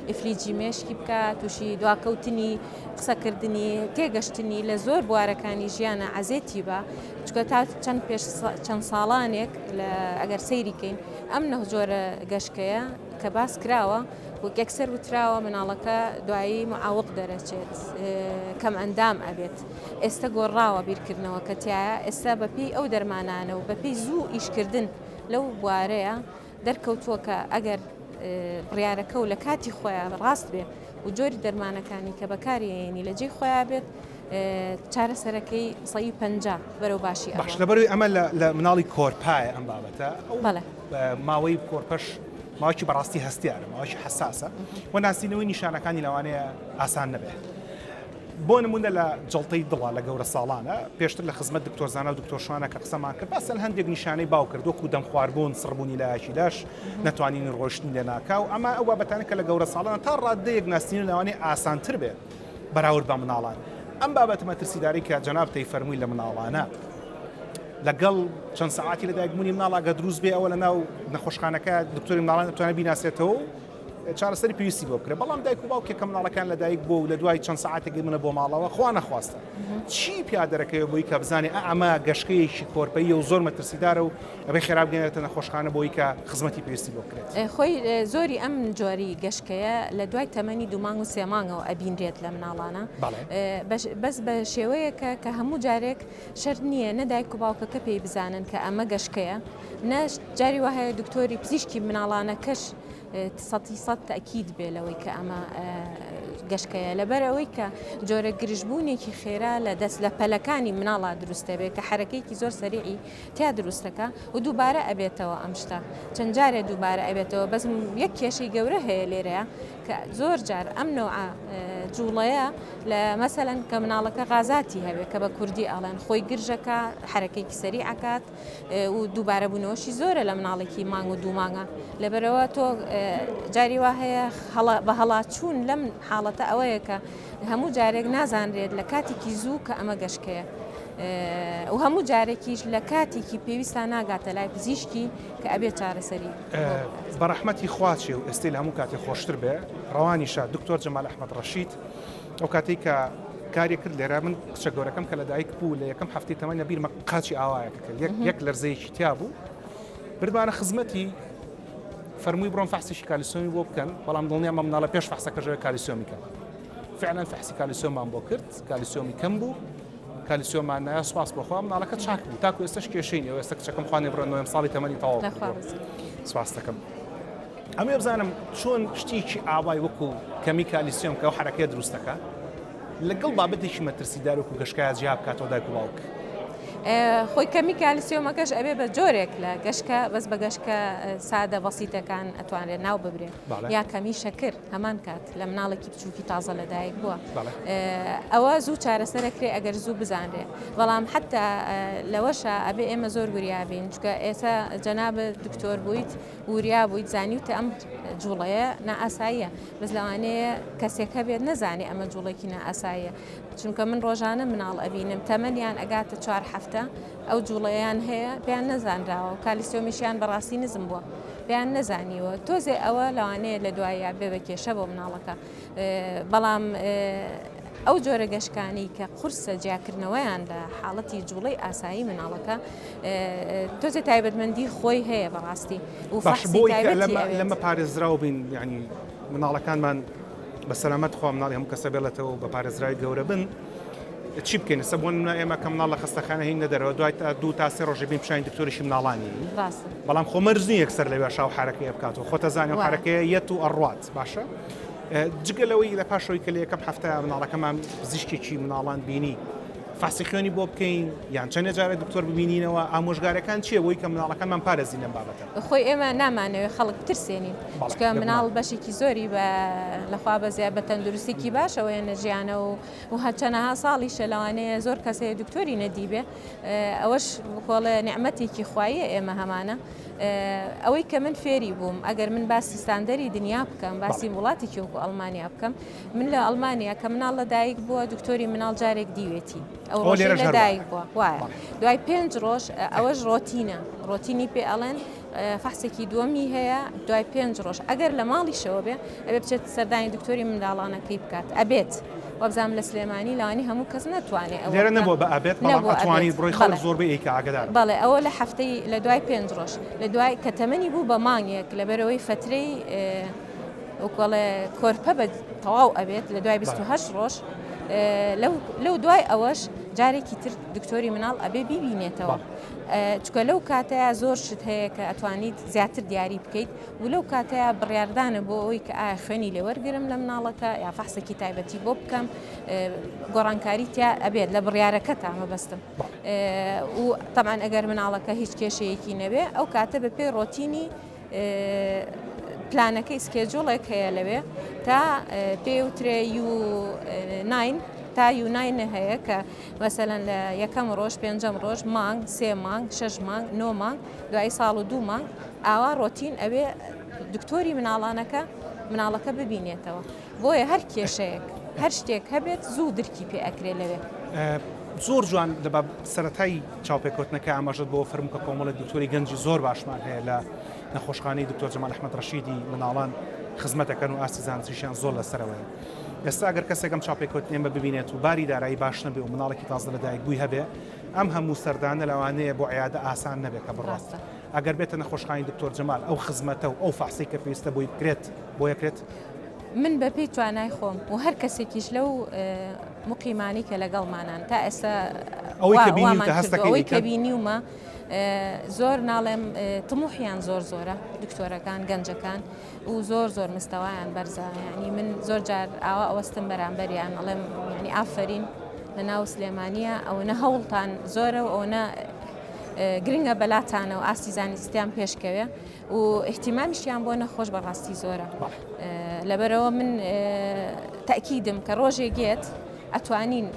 ئیفلیجی مێشکی بکا، تووشی دواکەوتنی قسەکردنی، تێگەشتنی لە زۆر بوارەکانی ژیانە عەزێتی بە، چونکە تا چەند پێش چەند ساڵانێک لە ئەگەر سەیری کەین ئەم نەه جۆرە گەشکەیە کە باس کراوە وەک یەکسەر وتراوە مناڵەکە دوایی معاوق دەرەچێت کەم ئەندام ئەبێت ئێستا گۆڕاوە بیرکردنەوە کە تایە ئێستا بەپێی ئەو دەرمانانە و بەپێی زوو ئیشکردن لەو بوارەیە دەرکەوتووە کە ئەگەر بڕیارەکە و لە کاتی خۆیان ڕاست بێ و جۆری دەرمانەکانی کە بەکاریێنی لە جێی خۆیان بێت چارەسەرەکەی سەی پەنجا بەرەو باشی باش لەبەروی ئەمە لە مناڵی کۆرپایە ئەم بابەتە ماوەی کۆرپەش ماوەی بەڕاستی هەستیارە ماوەی حساسە و ناسینەوەی نیشانەکانی لەوانەیە ئاسان نەبێت. بۆ نمونە لە جەڵتەی دڵە لە گەورە ساڵانە پێشتر لە خزمەت دکتۆر زانا و دکتۆر شوانە کە قسەمان کرد باس لە هەندێک نیشانەی باو کرد وەکو دەمخواربوون سڕبوونی لایەکی لەش نەتوانینی ڕۆشتنی لەناکاو ئەمە ئەو بابەتانە کە لە گەورە ساڵانە تا ڕاددەیەک ناسینی لەوانەیە ئاسانتر بێت بەراورد بە مناڵان ئەم بابەتە مەترسیدارەی کە جەنابت فەرمووی لە مناڵانە لەگەڵ چەند سەعاتی لەدایکبوونی مناڵ ئەگەر دروست بێ ئەوە لەناو نەخۆشخانەکە دکتۆری مناڵان دەتوانێت بیناسێتەوە و چارەسەری پێویستی بۆ بکرێت بەڵام دایک و باوکێک کە مناڵەکان لەدایک بوو و لە دوای چەند سەعاتێک منە بۆ ماڵەوە خوا نەخواستە چی پیا دەرەکەوێت بۆی کە بزانێ ئەمە گەشکەیەکی کۆرپەیە و زۆر مەترسیدارە و ئەبێ خێرا بگەێنێتە نەخۆشخانە بۆی کە خزمەتی پێویستی بۆ بکرێت. خۆی زۆری ئەم جۆری گەشکەیە لە دوای تەمەنی دوو مانگ و سێ مانگەوە ئەبینرێت لە مناڵانە بەس بە شێوەیەکە کە هەموو جارێک شەرت نییە نە دایک و باوکەکە پێی بزانن کە ئەمە گەشکەیە نە جاری وا هەیە دکتۆری پزیشکی مناڵانەکەش سەتی سەد تەکید بێ لەوەی کە ئەمە گەشکەیە لەبەر ئەوەی کە جۆرە گرژبوونێکی خێرا لە دەست لە پەلەکانی مناڵا دروستە بێ کە حرەکەیەکی زۆر سەریعی تیا دروستەکە و دووبارە ئەبێتەوە ئەم شتە چەند جارێ دووبارە ئەبێتەوە بەس یەک کێشەی گەورە هەیە لێرەیە کە زۆر جار ئەم نەوعە جوڵەیە لە مەسەلەن کە مناڵەکە غازاتی هەبێ کە بە کوردی ئەڵێن خۆی گرژەکە حرەکەیکی سەری ئەکات و دووبارە بوونەوەشی زۆرە لە مناڵێکی مانگ و دوو مانگە لەبەرەوە تۆ جاری وا هەیە بە هەڵاچوون لەم حاڵەتە ئەوەیە کە هەموو جارێک نازانرێت لە کاتێکی زوو کە ئەمە گەشکەیە و هەموو جارێکیش لە کاتێکی پێویستا ناگاتە لای پزیشکی کە ئەبێت چارەسەری بەڕەحمەتی خوا چێ و ئێستەی لە هەموو کاتێ خۆشتر بێ ڕەوانیشە دکتۆر جەمال ئەحمەد ڕەشید ئەو کاتێک کە کاری کرد لێرە من کچە گەورەکەم کە لەدایک بوو لە یەکەم هەفتەی تەمەنی لە بیرمە قاچی ئاوایەکە کرد یەک یەک لەرزەیەکی تیا بوو بردمانە خزمەتی فەرمووی بڕۆن فەحسێکی کالیسیۆمی بۆ بکەن بەڵام دڵنیام بە مناڵە پێش فەحسەکەشەوە کالیسیۆمی کەم فعلا فەحسی کالیسیۆمان بۆ کرد کالیسیۆمی کەم بوو کالیسیۆمان نایە سوپاس بۆ خوا مناڵەکە چاک بوو تاکو ئێستاش کێشەی نییە ئێستا کچەکەم خوا نێبڕێ نۆیەم ساڵی تەمەنی تەواو کردووە سوپاس دەکەم ئەمێ بزانم چۆن شتێکی ئاوای وەکو کەمی کالیسیۆم کە ئەو حرەکەیە دروست دەکات لەگەڵ بابەتێکی مەترسیدار وەکو گەشکایە جیا بکاتەوە دایک و باوک. خۆی کەمی کالیسیۆمەکەش ئەبێ بە جۆرێک لە گەشکە بەس بە گەشکە سادە بەسیتەکان ئەتوانرێت ناو ببرێ یا کەمی شەکر هەمان کات لە مناڵێکی بچووکی تازە لەدایک بووە ئەوە زوو چارەسەرەکرێ ئەگەر زوو بزانرێ بەڵام حتا لەوەشە ئەبێ ئێمە زۆر وریابین چکە ئێستا جەنابت دکتۆر بوویت وریا بوویت زانیوتە ئەم جوڵەیە نائاساییە بەس لەوانەیە کەسێک هەبێت نەزانێ ئەمە جوڵێکی نائاساییە چونکە من ڕۆژانە مناڵ ئەبینم تەمەنیان ئەگاتە چوار هەفتە ئەو جوڵەیان هەیە پێیان نەزانراوە کالیسیۆمیشیان بەڕاستی نزم بووە پێیان نەزانیوە تۆزێ ئەوە لەوانەیە لە دوایە بێ بە کێشە بۆ مناڵەکە بەڵام ئەو جۆرە گەشکانەی کە قورسە جیاکردنەوەیان لە حاڵەتی جوڵەی ئاسایی مناڵەکە تۆزێ تایبەتمەندی خۆی هەیە بەڕاستی و باش بۆی لەمە پارێزراو بین یعنی مناڵەکانمان بە سەلامەت خوا مناڵی هەموو کەسە بێڵێتەوە بە پارێزراوی گەورە بن چی بکەین ئێستا بۆ نمونە ئێمە کە مناڵ لە خەستەخانە هین نەدەرەوە دوای تا دوو تا سێ ڕۆژێ بین پیشانی دکتۆریشی مناڵانی بەڵام خۆ مەرج نییە یەکسەر لەوێ شاو حرەکەیە بکاتەوە خۆتە زانانی و حرەکەیە یەت و ئەڕوات باشە جگە لەوەی لە پاشەوەی کە لە یەکەم هەفتە مناڵەکەمان پزیشکێکی مناڵان بینی فەحسی خوێنی بۆ بکەین یان چەندێ جارێ دکتۆر ببینینەوە ئامۆژگارەکان چییە بۆی کە مناڵەکانمان پارێزین لەم بابەتە؟ خۆی ئێمە نامانەوێت خەڵک بترسێنین چونکە مناڵ بەشێکی زۆری بە لەخوا بەزیاد بە تەندروستێکی باشەوەیە نەژیانە و و هەرچەنەها ساڵیشە لەوانەیە زۆر کەس هەیە دکتۆری نەدیبێ ئەوەش بکۆڵێ نیعمەتێکی خواییە ئێمە هەمانە ئەوەی کە من فێری بووم ئەگەر من باسی ستاندەری دنیا بکەم باسی وڵاتێکی وەکو ئەڵمانیا بکەم من لە ئەڵمانیا کە مناڵ لە دایک بووە دکتۆری مناڵ جارێک دیوێتی ئەو ڕۆژەی لە دایک بووە وایە دوای پێنج ڕۆژ ئەوەش ڕۆتینە ڕۆتینی پێ ئەڵێن فەحسێکی دووەمی هەیە دوای پێنج ڕۆژ ئەگەر لە ماڵیشەوە بێ ئەبێ بچێت سەردانی دکتۆری منداڵانەکەی بکات ئەبێت وابزانم لە سلێمانی لەوانی هەموو کەس نەتوانێت ئەوە لێرە نەبووە بە ئەبێت بەڵام ئەتوانیت بڕۆی خەڵک زۆربەی ئەیکا ئاگادار بەڵێ ئەوە لە هەفتەی لە دوای پێنج ڕۆژ لە دوای کە تەمەنی بوو بە مانگێک لەبەرەوەی فترەی وەکوڵێ کۆرپە بە تەواو ئەبێت لە دوای 28 ڕۆژ لەو دوای ئەوەش جارێکی تر دکتۆری مناڵ ئەبێ بیبینێتەوە. چکە لەو کاتەیە زۆر شت هەیە کە ئەتوانیت زیاتر دیاری بکەیت و لەو کاتەیە بڕاردانە بۆ ئەوەی کە ئایا خوێنی لێوەرگرم لە مناڵەکە یا فەحسێکی تایبەتی بۆ بکەم گۆڕانکاری تیا ئەبێت لە بڕیارەکە تا مەبەستم و تەمان ئەگەر مناڵەکە هیچ کێشەیەکی نەبێ ئەو کاتە بە پێی ڕۆتینی پلانەکەی schedule ێک هەیە لەوێ تا پێوترێ U nine. تا یوناینە هەیە کە مەسەلەن لە یەکەم ڕۆژ پێنجەم ڕۆژ مانگ سێ مانگ شەش مانگ نۆ مانگ دوایی ساڵ و دوو مانگ ئاوا ڕۆتین ئەوێ دکتۆری مناڵانەکە مناڵەکە ببینێتەوە بۆیە هەر کێشەیەک هەر شتێک هەبێت زوو درکی پێ ئەکرێ لەوێ. زۆر جوان لە سەرەتای چاوپێکەوتنەکە ئاماژەت بۆ فەرموو کە کۆمەڵێک دکتۆری گەنجی زۆر باشمان هەیە لە نەخۆشخانەی دکتۆر جەمال ئەحمەد ڕەشیدی مناڵان خزمەت ئەکەن و ئاستی زانستیشیان زۆر لەسەرەوەیە. ئێستا ئەگەر کەسێک ئەم چاوپێکەوتنەی ئێمە ببینێت و باری دارایی باش نەبێ و مناڵێکی تازە لەدایک بووی هەبێ ئەم هەموو سەردانە لەوانەیە بۆ عیادە ئاسان نەبێ کە بڕوات. ئەگەر بێتە نەخۆشخانەی دکتۆر جەمال ئەو خزمەتە و ئەو فەحسەی کە پێویستە بۆی بکرێت بۆ ئەکرێت؟ من بە پێی توانای خۆم و هەر کەسێکیش لەو موقیمانەی کە لەگەڵمانان تا ئێستا ئەوەی کە بینیوتە هەستەکەی ئەوەی کە بینیومە زۆر ناڵێم تموحیان زۆر زۆرە دکتۆرەکان گەنجەکان و زۆر زۆر مستەوایان بەرزە یعنی من زۆر جار ئاوا ئەوەستم بەرامبەریان ئەڵێم یعنی ئافرین لە ناو سلێمانیە ئەوەنە هەوڵتان زۆرە و ئەوەنە گرنگە بەلاتانە و ئاستی زانستیان پێشکەوێ و ئیهتیمامیشیان بۆ نەخۆش بەڕاستی زۆرە لەبەرەوە من تەکیدم کە ڕۆژێک یەت ئەتوانین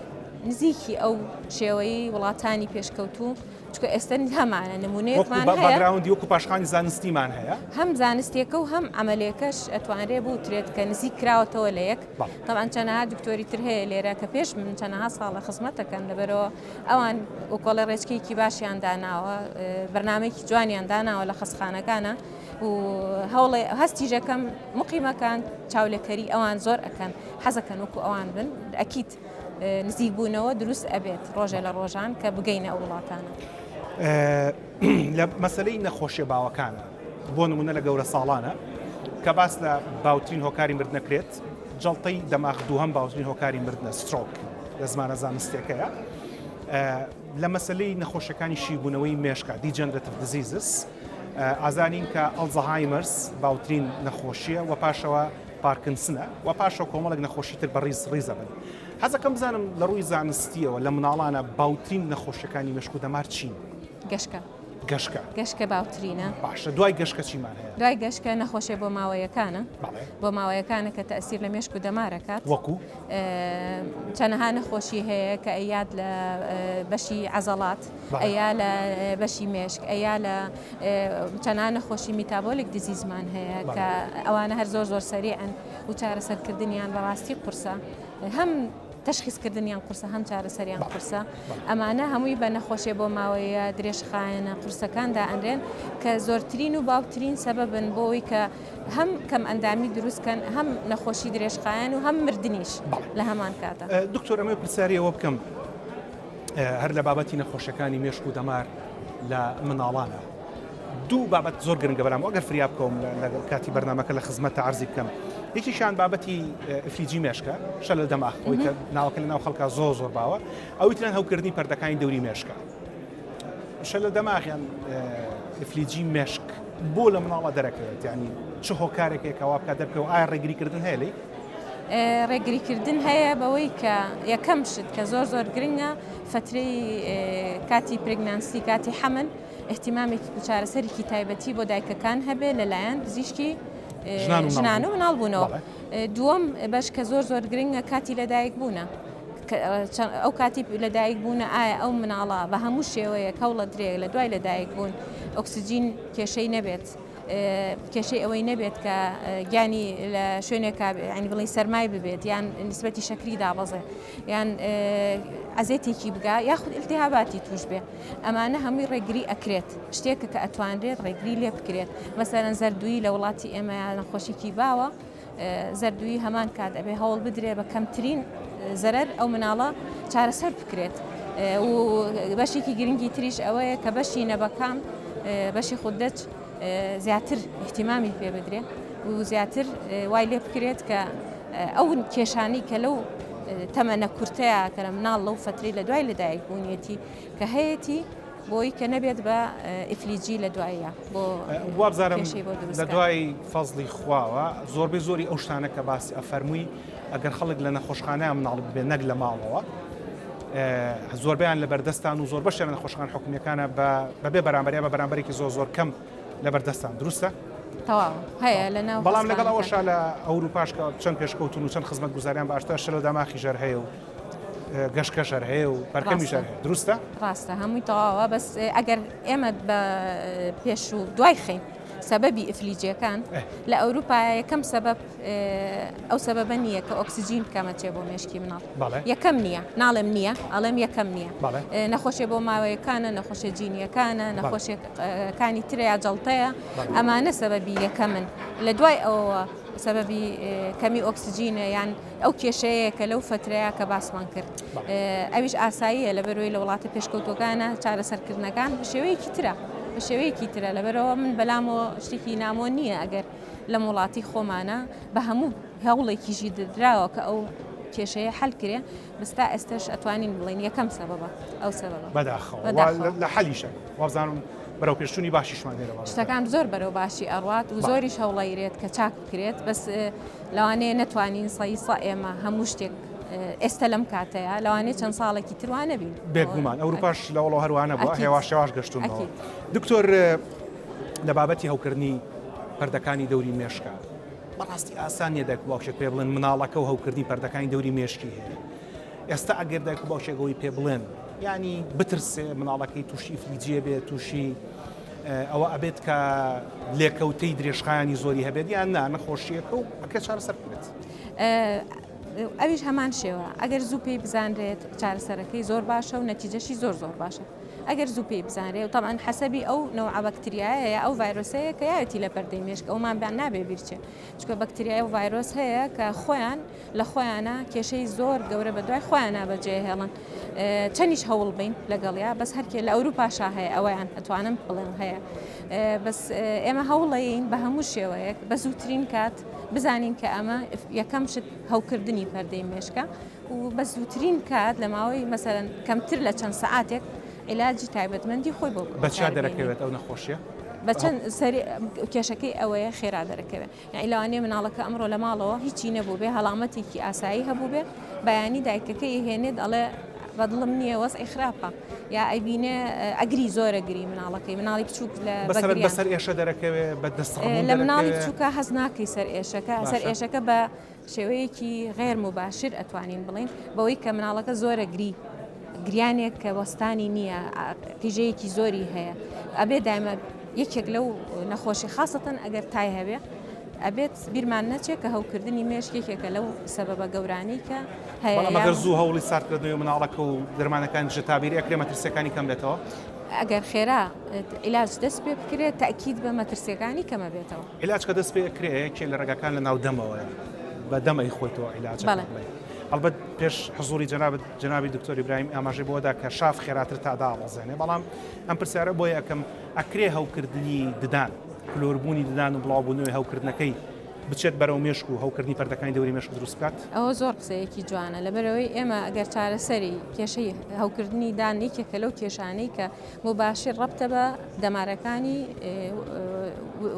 نزیکی ئەو شێوەی وڵاتانی پێشکەوتوو چکە ئێستا هەمانە نمونەیەکمان هەیە background ی وەکو پاشخانی زانستیمان هەیە هەم زانستیەکە و هەم عملێکەش ئەتوانرێ بوترێت کە نزیک کراوەتەوە لە یەک طبعا چەنەها دکتۆری تر هەیە لێرە کە پێش من چەنەها ساڵە خزمەتەکەن لەبەرەوە ئەوان وەکۆڵێ ڕێچکەیەکی باشیان داناوە بەرنامەیەکی جوانیان داناوە لە خەستخانەکانە و هەوڵێ هەستیژەکەم مقیمەکان چاولێکەری ئەوان زۆر ئەکەن حەزەکەن وەکو ئەوان بن ئەکییت نزیک بوونەوە دروست ئەبێت ڕۆژێ لە ڕۆژان کە بگەینە ئەو وڵاتانە. لە مەسلەی نەخۆشیە باوەکانە بۆ نمونە لە گەورە ساڵانە کە باس لە باوترین هۆکاری مردنەکرێت جەڵتەی دەماغ دووهەم باوترین هۆکاری مردنە stroke لە زمانە زانستیەکەیە لە مەسلەی نەخۆشەکانی شیبوونەوەی مێشکە degenerative diseases ئازانین کە ئەلزەهایمەرس باوترین نەخۆشیە و پاشەوە پارکنسنە و پاشەوە کۆمەڵێک نەخۆشی تر بە ڕیز ڕیزە بن حەزەکەم بزانم لە ڕووی زانستیەوە لە مناڵانە باوترین نەخۆشیەکانی مێشک و دەمار چین؟ گەشکە. گەشکە. گەشکە باوترینە. باشە دوای گەشکە چیمان هەیە؟ دوای گەشکە نەخۆشیە بۆماوەیەکانە. بەڵێ. بۆماوەیەکانە کە تەئسیر لە مێشک و دەمار ئەکات. وەکو؟ چەنەها نەخۆشی هەیە کە ئەیات لە بەشی عەزەڵات، ئەیا لە بەشی مێشک، ئەیا لە چەنەها نەخۆشی metabolic disease مان هەیە کە ئەوانە هەر زۆر زۆر سەریعن و چارەسەرکردنیان بەڕاستی قورسە. هەم تەشخیسکردنیان قورسە هەم چارەسەریان قورسە ئەمانە هەمووی بە نەخۆشیە بۆ ماوەیە درێژخایەنە قورسەکان دائەنرێن کە زۆرترین و باوترین سەبەبن بۆ ئەوەی کە هەم کەم ئەندامی دروستکەن هەم نەخۆشی درێژخایەن و هەم مردنیش لە هەمان کاتە. دکتۆر ئەمەوێ پرسیاری ئەوە بکەم هەر لە بابەتی نەخۆشیەکانی مێشک و دەمار لە مناڵانە دوو بابەت زۆر گرنگە بەلام ئەگەر فریا بکەوم لە کاتی بەرنامەکە لە خزمەتە عەرزی بکەم یەکیشیان بابەتی ئفلیجی مێشکە شەلەل دەماغ ئەوەی کە ناوەکە لە ناو خەڵکا زۆر زۆر باوە ئەوی تران هەوکردنی پەردەکانی دەوری مێشکە شەلەل دەماغیان ئفلیجی مێشک بۆ لە مناڵە دەرەکەوێت ینی چ هۆکارێکێک کەوا بکات دەرکەوە ئایا ڕێگریکردن هەیە لی ڕێگریکردن هەیە بەوەی کە یەکەم شت کە زۆر زۆر گرنگە فترەی کاتی pregnancy کاتی حەمل ئیهتیمامێکی و چارەسەرێکی تایبەتی بۆ دایکەکان هەبێ لەلایەن پزیشکی ژنان و مناڵ بوونەوە. دووەم بەش کە زۆر زۆر گرنگە کاتی لەدایک بوونە. ئەو کاتی لەدایک بوونە ئایا ئەو مناڵە بە هەموو شێوەیەک هەوڵە درێ لە دوای لەدایک بوون ئۆکسجین کێشەی نەبێت. کێشەی ئەوەی نەبێت کە گیانی لە شوێنێکا ینی بڵێن سەرمای ببێت یان نسبەتی شەکری دابەزێ یان ئەزێتێکی بگا یاخود التهاباتی توش بێ ئەمانە هەمووی ڕێگری ئەکرێت، شتێکە کە ئەتوانرێت ڕێگری لێ بکرێت، مەسەلەن زەردوویی لە وڵاتی ئێمەیا نەخۆشیکی باوە، زەردوویی هەمان کات ئەبێ هەوڵ بدرێ بە کەمترین زەرەر ئەو مناڵە چارەسەر بکرێت و بەشێکی گرنگی تریش ئەوەیە کە بەشی نەبەکام بەشی خودەچ زیاتر احتیمامی پێ بدرێ و زیاتر وای لێ بکرێت کە ئەو کێشانی کە لەو تەمەنە کورتەیە کە لە مناڵ لەو فترەی لە دوای لەدایک بوونیەتی کە هەیەتی بۆی کە نەبێت بە ئیفلیجی لە دوایە بۆ وابزانم لە دوای فەزڵی خواوە زۆربەی زۆری ئەو شتانە کە باسی ئەفەرمووی ئەگەر خەڵک لە نەخۆشخانەیە مناڵ ببێ نەک لە ماڵەوە زۆربیان لە بەردەستان و زۆر بەشیان لە نەخۆشخان حکومیەکانە بەبێ بەرامبەر یا بە بەرامبەرێکی زۆر زۆر کەم لە بەردەستان دروستە؟ تەواو هەیە لە ناو بەڵام لەگەڵ ئەوەشا لە ئەوروپاش کە چەند پێشکەوتون و چەند خزمەتگوزاریان باشترە شەلە دەماخی ژەر هەیە و. گەشکەش هەر هەیە و پەرکەمیش هەر هەیە دروستە؟ ڕاستە هەمووی تەواوە بەس ئەگەر ئێمە بە پێش و دوای خەین سەبەبی ئیفلیجیەکان لە ئەوروپا یەکەم سەبەب ئەو سەبەبە نییە کە ئۆکسجین کەمەچێ بۆ مێشکی مناڵ یەکەم نییە ناڵێم نییە ئەڵێم یەکەم نییە نەخۆشیە بۆ ماوەیەکانە نەخۆشیە جینیەکانە نەخۆشیەکانی ترە یا جەڵتەیە ئەمانە سەبەبی یەکەمن لە دوای ئەوەوە سەبەبی کەمی ئۆکسجینە یان ئەو کێشەیە کە لەو فترەیە کە باسمان کرد ئەویش ئاساییە لەبەرەوەی لە وڵاتە پێشکەوتوەکانە چارەسەرکردنەکان بە شێوەیەکی ترە بە شێوەیەکی ترە لەبەرەوە من بەلامەوە شتێکی نامۆ نییە ئەگەر لەم وڵاتی خۆمانە بە هەموو هەوڵێکیشی دراوە کە ئەو کێشەیە حل کرێ بەس تا ئێستش ئەتوانین بڵین یەکەم سەبەبە ئەو سەبەبە بەداخەوە لە حەلیشە وابزانم بەرەو پێشچوونی باشیشمان هەیە شتەکان زۆر بەرەو باشی ئەڕوات و زۆریش هەوڵەیرێت کە چاک بکرێت بەس لەوانەیە نەتوانین سەی سە ئێمە هەموو شتێک ئێستا لەم کاتەیە لەوانەیە چەند ساڵێکی تروانە بین بێگومان ئەوروپاش لەوەڵەوە هەروانە بووە هێواش هێواش گەشتونەوە دکتۆر لە بابەتی هەوکردنی پەردەکانی دەوری مێشکە بەڕاستی ئاسان نییە دایک و باوکێک پێ بڵێن مناڵەکە و هەوکردنی پەردەکانی دەوری مێشکی هەیە ئێستا ئەگەر دایک و باوکێک ئەوەی پێ بڵێن ینی بترسێ مناڵەکەی تووشی ئیفلیجیە بێت تووشی ئەوە ئەبێت کە لێکەوتەی درێژخایانی زۆری هەبێت یان نا نەخۆشیەکە و ئەکرێت چارەسەر بکرێت. ئەویش هەمان شێوە ئەگەر زوو پێی بزانرێت چارەسەرەکەی زۆر باشە و نەتیجەشی زۆر زۆر باشە ئەگەر زوو پێی بزانرێ و تەبعەن حەسەبی ئەو نەوعە بەکتریایە یا ئەو ڤایرۆسەیە کە یاوێتی لە پەردەی مێشک ئەومان بە نابێ بیرچێ چونکە بەکتریای و ڤایرۆس هەیە کە خۆیان لە خۆیانە کێشەی زۆر گەورە بە دوای خۆیانە بەجێ هێڵن چەندیش هەوڵ بین لەگەڵیا بەس هەرکێ لە ئەوروپاشا هەیە ئەوەیان ئەتوانم بڵێم هەیە بەس ئێمە هەوڵەین بە هەموو شێوەیەک بە زووترین کات بزانین کە ئەمە یەکەم شت هەوکردنی پەردەی مێشکە و بە زووترین کات لە ماوەی مەسەلەن کەمتر لە چەند سەعاتێک عیلاجی تایبەتمەندی خۆی بۆ بە چیا دەرەکەوێت ئەو نەخۆشیە؟ بە چەند سەری کێشەکەی ئەوەیە خێرا دەرەکەوێت یعنی لەوانەیە مناڵەکە ئەمڕۆ لە ماڵەوە هیچی نەبوو بێ هەڵامەتێکی ئاسایی هەبوو بێ بەیانی دایکەکەی هێنێت ئەڵێ بەدڵم نییە وەزعی خراپە یا ئەیبینێ ئەگری زۆرە گری مناڵەکەی مناڵی بچووک لە بەسەر ئێشە دەرەکەوێ بە دەست لە مناڵی بچووکە هەز ناکەی سەر ئێشەکە سەر ئێشەکە بە شێوەیەکی غەیر موباشر ئەتوانین بڵێین بەوەی کە مناڵەکە زۆرە گری گریانێک کە وەستانی نییە قیژەیەکی زۆری هەیە ئەبێ دایمە یەکێک لەو نەخۆشی خاستن ئەگەر تای هەبێ ئەبێت بیرمان نەچێت کە هەوکردنی مێشک یەکێکە لەو سەبەبە گەورانەی کە هەیە مەگەر زوو هەوڵی ساردکردنەوەی مناڵەکە و دەرمانەکان دژە تابیری ئەکرێ مەترسیەکانی کەم بێتەوە ئەگەر خێرا عیلاج دەست پێ بکرێت تاکیید بە مەترسیەکانی کەمە بێتەوە عیلاج کە دەست پێ ئەکرێ یەکێ لە ڕێگاکان لە ناو دەمەوەیە بە دەم ئەیخۆیتەوە عیلاجەکە بەڵێ. بڵێ ئەڵبەت پێش حزوری جەنابت جەنابی دکتۆر ئیبراهیم ئاماژەی بەوەدا کە شاف خێراتر تا دابەزێنێ بەڵام ئەم پرسیارە بۆیە ئەکەم ئەکرێ هەوکردنی ددان کلۆربوونی ددان و بڵاوبوونەوەی هەوکردنەکەی بچێت بەرەو مێشک و هەوکردنی پەردەکانی دەوری مێشک دروست بکات؟ ئەوە زۆر قسەیەکی جوانە لەبەرئەوەی ئێمە ئەگەر چارەسەری کێشەی هەوکردنی دان یەکێکە لەو کێشانەی کە موباشر ڕەبتە بە دەمارەکانی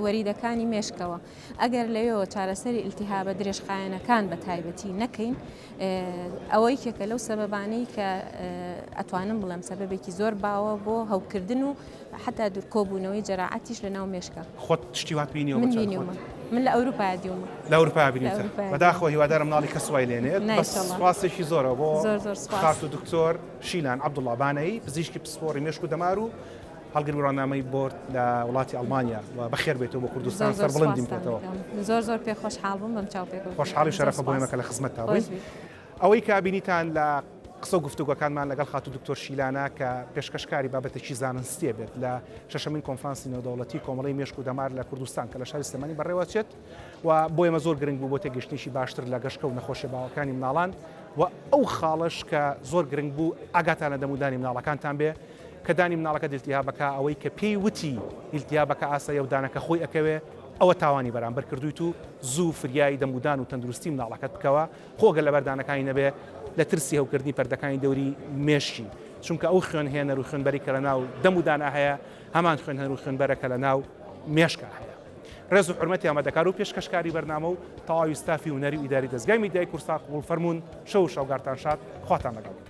وەریدەکانی مێشکەوە ئەگەر لەوێوە چارەسەری ئیلتیهابە درێژخایەنەکان بە تایبەتی نەکەین ئەوە یەکێکە لەو سەبەبانەی کە ئەتوانم بڵێم سەبەبێکی زۆر باوە بۆ هەوکردن و حتا دوورکۆبوونەوەی جەراعەتیش لە ناو مێشکە. خۆت شتی وات بینیوە من بینیومە من لە ئەوروپا دیومە لە ئەوروپا بینیوتە بەداخەوە هیوادارم مناڵی کەس وای لێنێت بەس سوپاسێکی زۆرە بۆ خاتوو دکتۆر شیلان عەبدوڵا بانەیی، پزیشکی پسپۆڕی مێشک و دەمار و هەڵگری بڕوانامەی بۆرد لە وڵاتی ئەڵمانیا و بەخێر بێیتەوە بۆ کوردستان، سەربڵندیم بکەیتەوە. زۆر زۆر پێ خۆشحاڵ بووم بەم چاوپێکەوتنە. خۆشحاڵی و شەرەفە بۆ ئێمە کە لە خزمەتتا بووین. ئەوەی کە بینیتان لە قسە و گفتوگۆکانمان لەگەڵ خاتوو دکتۆر شیلانە کە پێشکەشکاری بابەتێکی زانستیە بێت لە شەشەمین کۆنفرانسی نێودەوڵەتی کۆمەڵەی مێشک و دەمار لە کوردستان کە لە شاری سلێمانی بەڕێوەچێت و بۆ ئێمە زۆر گرنگ بوو بۆ تێگەیشتنێکی باشتر لە گەشکە و نەخۆشیە باوەکانی مناڵان و ئەو خاڵەش کە زۆر گرنگ بوو ئاگاتان لە دەم و دانی مناڵەکانتان بێ کە دانی مناڵەکەت ئیلتیهابەکە ئەوەی کە پێی وتی ئیلتیهابەکە ئاساییە و دانەکە خۆی ئەکەوێ ئەوە تاوانی بەرامبەر کردوویت و زوو فریای دەم و دان و تەندروستی مناڵەکەت بکەوە خۆ گەر لەبەر دانەکانی نەبێ لە ترسی هەوکردنی پەردەکانی دەوری مێشکی چونکە ئەو خوێنهێنەر و خوێنبەری کە لەناو دەم و دانا هەیە هەمان خوێنهێنەر و خوێنبەرە کە لەناو مێشکا هەیە. ڕێز و حورمەتی ئامادەکار و پێشکەشکاری بەرنامە و تەواوی ستافی هونەری و ئیداری دەزگای میدیای کوردسات قبوڵ فەرموون، شەو و شەوگارتان شاد، خواتان لەگەڵ.